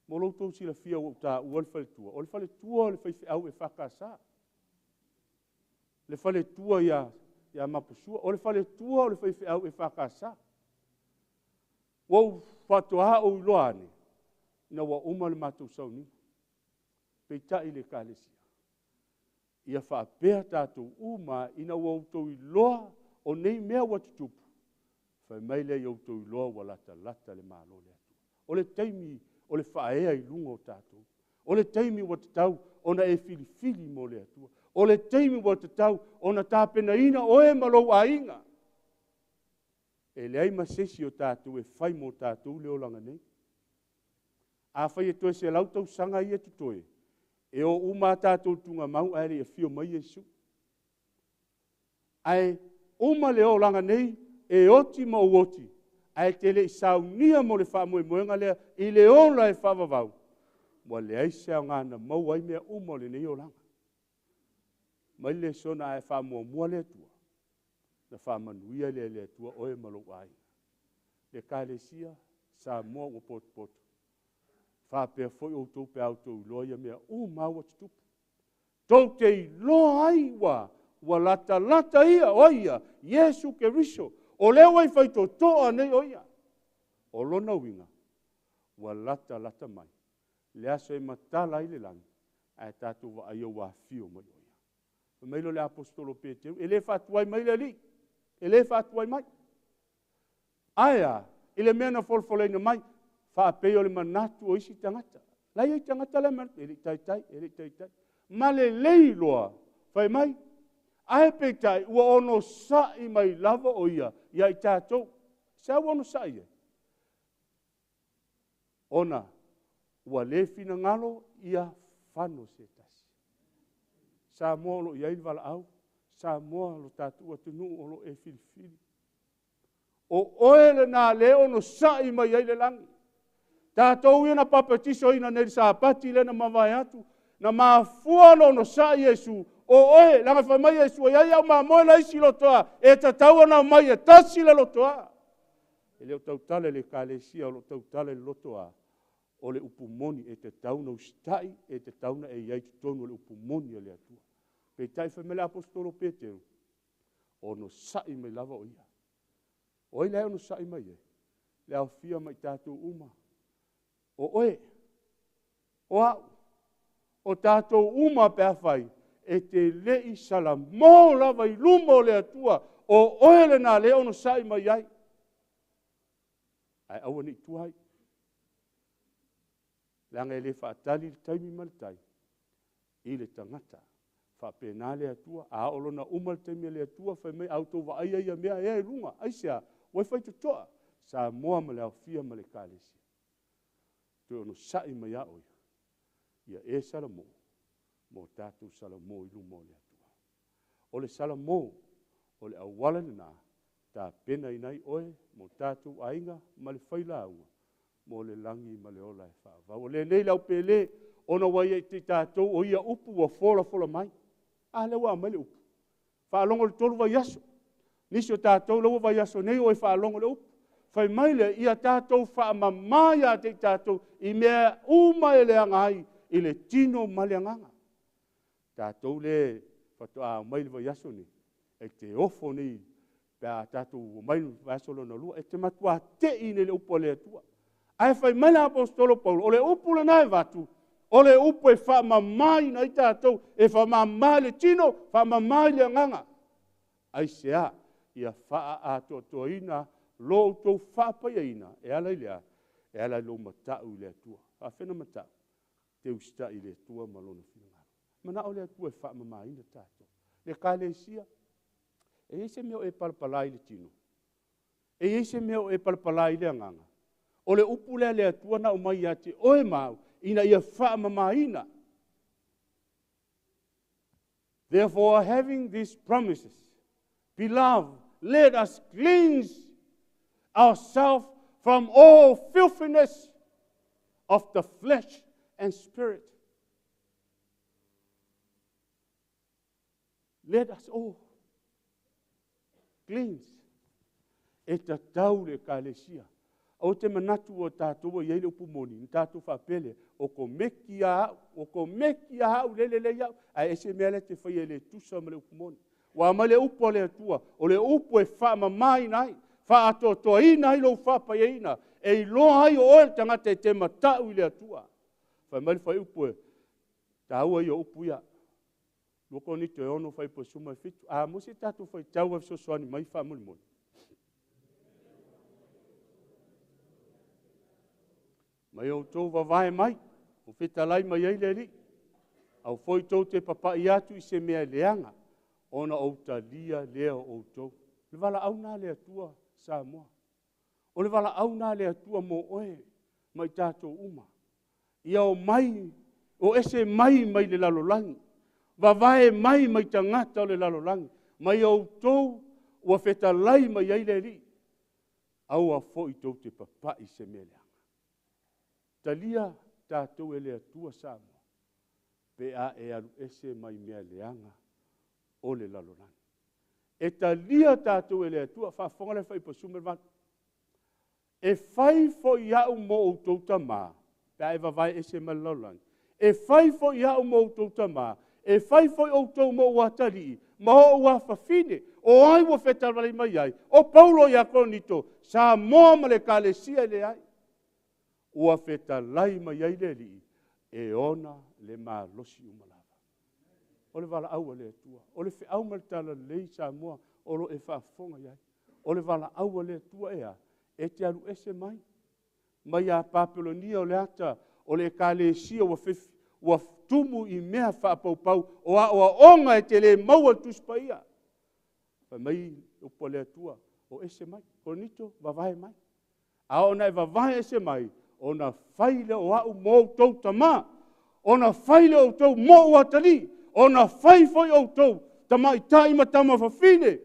Mo lo outou silafia ua ou taua le faletua, o le faletua o le faifeau EFKS. Le faletua ia Mapusua, o le faletua o le faifeau EFKS. Ua ou faatoa ou iloa ane, ina ua uma le matou sauniga. Peitai le ekalesia, ia faapea tatou uma ina ua outou iloa o nei mea ua tutupu, fai mai lea ia outou iloa ua latalata le Malo o le Atua. O le taimi o le faaea i luga o tatou. O le taimi ua tatau ona e filifili mo le Atua. O le taimi ua tatau ona tapenaina oe ma lou aiga. E leai ma se isi o tatou e fai mo tatou le olaga nei. Afai e toe 100 tausaga ia totoe, e o uma a tatou tugamau ae le i afio mai Iesu. Ae uma le olaga nei, e oti ma ou oti, ae te le i saunia mo le faamoemoega lea i le ola e faavavau, ua leai se aoga na maua ai mea uma o lenei olaga. Mai le lesona ae faamuamua le Atua, na faamanuia lea e le Atua oe ma lou aiga. Le Ekalesia, Samoa ua potopoto, faapea foi outou pe a outou iloa ia mea uma ua tutupu. Tou te iloa ai ua latalata ia, o ai ia? Iesu Keriso. O lea ua i faitotoa nei o ia. O lona uiga, ua latalata mai le aso e matala ai le lagi, ae tatou vaaia ua afio mai o ia. Fai mai lea o le aposetolo o Peteru, e le faatuai mai le Alii, e le faatuai mai. Ae a, i le mea na folafolaina mai, faapei o le manatu o isi tagata. La e i ai tagata la e manatu, e le i taitai, e le i taitai. Ma lelei loa, fai mai, ae peitai ua onosai mai lava o ia ia i tatou. Se ua onosai ai? Ona ua le finagalo ia fano se tasi. Samoa o lo o i ai le valaau, Samoa lo tatou atunuu o lo o e filifili. O oe lena lea e onosai mai ai le lagi. Tatou ia na papatisoina nei le Sapati lea na mavae atu, na mafua ona onosai Iesu, o oe, leaga fai mai Iesu, e i ai au mamoe la isi lotoa, e tatau ona aumai e tasi le lotoa. E le o tautala i le ekalesia, o lo o tautala i le lotoa, o le upu moni e tatau ona usitai, e tatau ona e i ai i totonu o le upu moni a le Atua. Peitai fai mai le aposetolo o Peteru, onosai mai lava o ia. O ai la e onosai mai ai? Le aofia ma i tatou uma. O oe, o au, o tatou uma pe afai, e te le i salamo lava i luma o le Atua, o oe lena lea e onosai mai ai. Ae aua ne i tuai. Leaga e le faatali le taimi ma le tai i le tagata. Faapena le Atua, a oo loa ina uma le taimi a le Atua, fai mai, a outou vaaia ia mea ea i luga, aisea? Ua i faitotoa, Samoa ma le aofia ma le Ekalesia. Toe onosai mai lava o ia, ia e salamo, mo tatou salamo i luma o le Atua. O le salamo, o le auala lena, tapenaina ai oe mo tatou aiga ma le failauga, mo le lagi ma le ola e faavavau. O lenei le aupele, ona ua ia i tatou o ia upu ua folafola mai. A lea ua aumai le upu. Faalogo le 3 vaiaso. Nisi o tatou la ua vaiaso nei o e faalogo le upu. Fai mai lea, ia tatou faamama ia te i tatou i mea uma e leaga ai i le tino ma le agaga. Tatou le faatoa aumai le vaiaso nei, e te ofo nei pe a tatou omai le vaiaso lona lua, e te matua tei nei le upu a le Atua. Ae fai mai le aposetolo Paulo, o le upu lena e avatu, o le upu e faamamaina ai tatou, e faamama i le tino, faamama i le agaga. Aisea? Ia faaatoatoaina lo outou faapaiaina, e ala i le a? E ala i lou matau i le Atua. Faafena matau, te usitai i le Atua ma lona finagalo. Manao le Atua e faamamaina tatou. Le Ekalesia, e i ai se mea o e palapala i le tino? E i ai se mea o e palapala i le agaga? O le upu lea le Atua na aumai ia te oe ma au, ina ia faamamaina. Therefore, having these promises, beloved, let us cleanse ourselves from all filthiness of the flesh and spirit. Let us all cleanse. E tatau le ekalesia. Aua te manatu ua tatou ua i ai le upu moni, ona tatou faapea lea, o komeki lava au, o komeki lava au, lele lelei au, ae ese mea la e te faia e le tusa ma le upu moni. Ua aumai le upu a le Atua, o le upu e faamamaina ai, faaatoatoaina ai lou faapaiaina, e iloa ai o oe le tagata e te matau i le Atua. Fai mai le fuaiupu e taua ia o upu ia. 2 Korinito e 6 fuaiupu 17. A mo se tatou faitau e fesoasoani mai faamolemole. Mai outou vavae mai, o fetalai mai ai le Alii. Au foi tou te papai atu i se mea leaga, ona ou talia lea o outou. Le valaau lena a le Atua Samoa. O le valaau lena a le Atua mo oe ma i tatou uma. Ia o mai, o ese mai mai le lalolagi, vavae mai mai tagata o le lalolagi, mai outou ua fetalai mai ai le Alii. Aua foi tou te papai i se mea leaga. Talia tatou e le Atua Samoa, pe a e alu ese mai mea leaga o le lalolagi. E talia tatou e le Atua, faafofoga le fuaiupu 18. E fai foi au mo outou tamā, pe a e vavae ese mai le lalolagi, e fai foi au mo outou tamā, e fai foi outou mo ou atalii, ma ou afafine, o ai ua fetalai mai ai, o Paulo ia Korinito, Samoa ma le Ekalesia e leai. Ua fetalai mai ai le Alii, e ona le malosi uma lava. O le valaau a le Atua, o le feau ma le talalelei Samoa o lo o e faafofoga i ai. O le valaau a le Atua e a? E te alu ese mai, mai ia Papelonia o le ata o le ekalesia ua, ua tumu i mea faapaupau o aoaoga e te le maua i le Tusi Paia. Fai mai upu a le Atua, o ese mai, Korinito, vavae mai. A ona e vavae ese mai, ona fai lea o au mo outou tamā, ona fai lea o outou mo ou atalii, ona fai foi outou tamaitai ma tama fafine,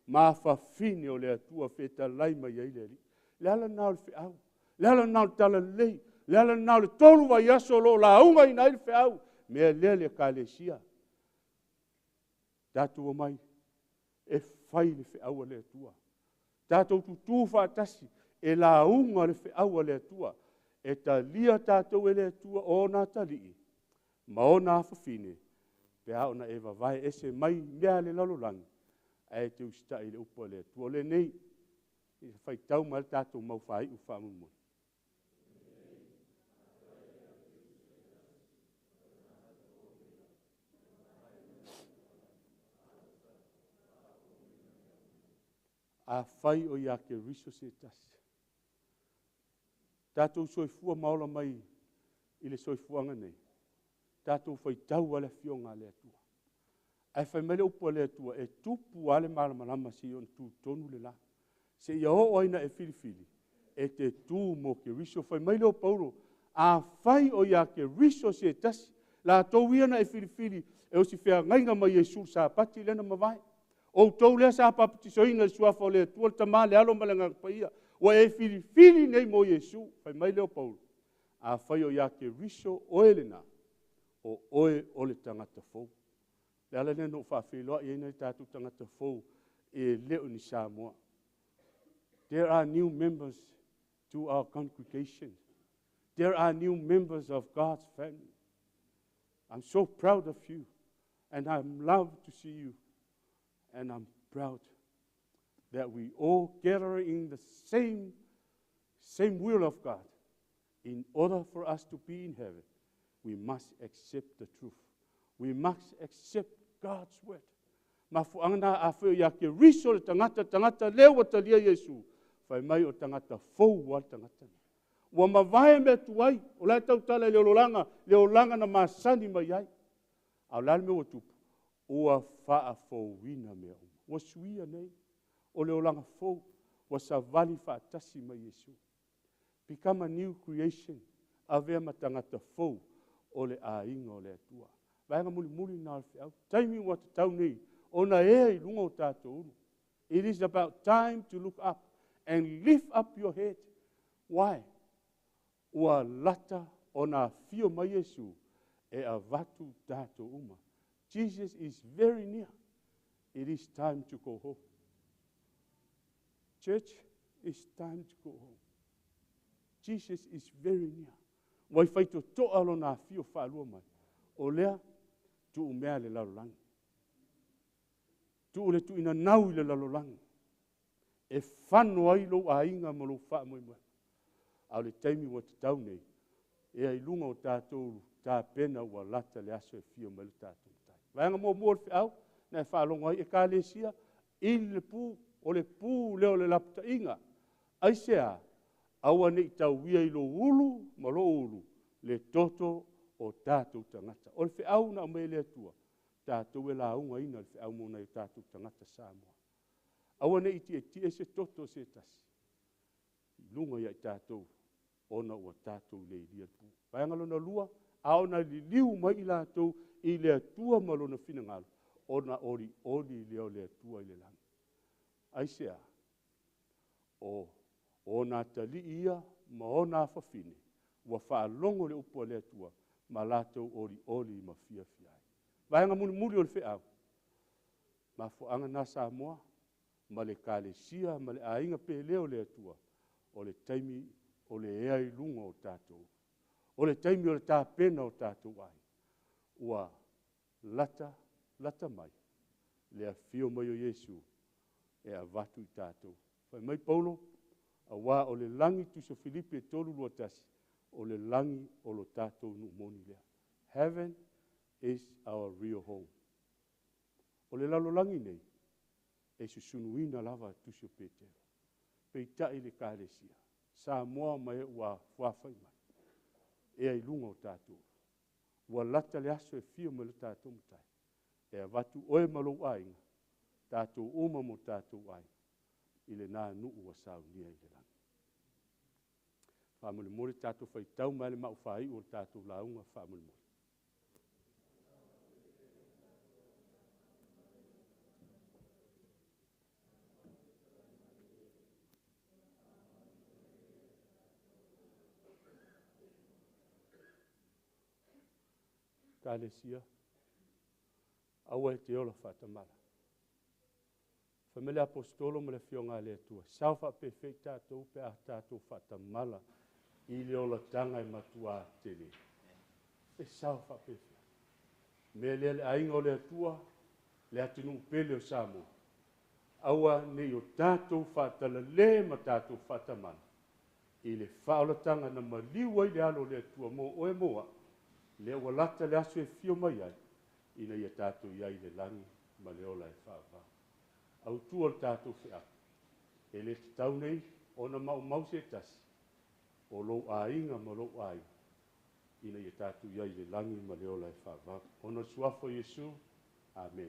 ma fafine o le Atua fetalai mai ai le Alii. Le ala lena o le feau, le ala lena o le talalelei, le ala lena o le 3 vaiaso o lo o laugaina ai le feau, mea lea le Ekalesia. Tatou omai e fai le feau a le Atua. Tatou tutū faatasi e lauga le feau a le Atua. E talia tatou e le Atua o ona atalii ma ona afafine, pe a ona e vavae ese mai mea a le lalolagi, ae e te usitai i le upu a le Atua. O lenei, e faitau mai le tatou mau faaiu faamolemole. Afai o ia Keriso se tasi, tatou soifua ma ola mai i le soifuaga nei, tatou faitau a le afioga a le Atua. Ae fai mai le upu a le Atua, e tupu lava le malamalama seia ona tutonu le la. Seia oo ai na e filifili, e te tu mo Keriso. Fai mai le o Paulo, afai o ia Keriso se tasi, latou ia na e filifili e o si feagaiga mai Iesu Sapati lea na mavae. Outou lea sa papatisoina i le suafa o le Atua, le Tama, le Alo ma le Agaga Paia, ua e filifili nei mo Iesu. Fai mai le o Paulo, afai o ia Keriso oe lena, o oe o le tagata fou. Le ala lea na ou faafeiloai ai nai tatou tagata fou e le o ni Samoa. There are new members to our congregation. There are new members of God's family. I'm so proud of you, and I'm love to see you, and I'm proud that we all gather in the same will of God. In order for us to be in heaven, we must accept the truth. We must accept God's word. Mafuanga na a feo ia Keriso le tagata, tagata lea ua talia Iesu, fai mai o tagata fou a le tagata. Ua mavae mea tuai, o la e tautala i le ololaga, le olaga na masani mai ai. A o le a le mea ua tupu? Ua faafouina mea uma. Ua suia nei, o le olaga fou, ua savali faatasi mai Iesu. Become a new creation, avea ma tagata fou o le aiga o le Atua. Vaega mulimuli na o le feau. Taimi ua tatau nei, ona ea i luga o tatou ulu. It is about time to look up and lift up your head. Why? Ua lata ona afio mai Iesu e avatu tatou uma. Jesus is very near. It is time to go home. Church, it's time to go home. Jesus is very near. Ua i faitotoa lona afio faalua mai. O lea, tuu mea le lalolagi. Tuu le tuuinanau i le lalolagi. E fano ai lou aiga ma lou faamoemoe. A o le taimi ua tatau nei, ea i luga o tatou tapena ua lata le aso e fia mai le tatou matai. Vaega muamua o le feau, na e faalogo ai ekalesia, ili le pu, o le pu lea o le lapataiga. Aisea? Aua ne i tauia i lou ulu ma lou ulu le toto o tatou tagata. O le feau na aumai e le Atua, tatou e laugaina le feau mo nai o tatou tagata Samoa. Aua ne i tietie se toto o se tasi i luga ia i tatou ona ua tatou le ilia le pu. Vaega lona lua, a ona liliu mai i latou i le Atua ma lona finagalo, ona olioli lea o le Atua i le lagi. Aisea? O ona atalii ia ma ona afafine ua faalogo le upu a le Atua ma latou olioli ma fiafia ai. Vaega mulimuli o le feau, mafuaaga na Samoa ma le ekalesia ma le aiga pele o le Atua, o le taimi o le ea i luga o tatou. O le taimi o le tapena o tatou aiga. Ua lata, lata mai le afio mai o Iesu e avatu i tatou. Fai mai Paulo, auā o le lagi, Tusi o Filipi e 3:21, o le lagi o lo tatou nuu moni lea. Heaven is our real home. O le lalolagi nei, e susunuina lava Tusi o Petero. Peitai le ekalesia, Samoa ma e ua fuafai mai, ea i luga o tatou. Ua lata le aso e fia mai le tatou matai. E avatu oe ma lou aiga, tatou uma mo tatou aiga, i lena nuu ua saunia i le lagi. Faamolemole tatou faitau mai le maufaiu o le tatou lauga faamolemole. Ekalesia, aua e te ola faatamala. Fai mai le aposetolo ma le Afioga a le Atua, sao faapefea i tatou pe a tatou faatamala i le olataga e matuā tele. E sao faapefea. Mea lea le aiga o le Atua, le atunuu pele o Samoa, aua ne i o tatou faatalale ma tatou faatamala i le faaolataga na maliu ai le alo o le Atua mo oe mo au, lea ua lata le aso e fio mai ai, ina ia tatou i ai i le lagi ma le ola e faavavau. Autu o le tatou feau, e le tatau nei ona maumau se tasi o lou aiga ma lou aiga, ina ia tatou i ai i le lagi ma le ola e faavavau. Ona o le suafa o Iesu, amene.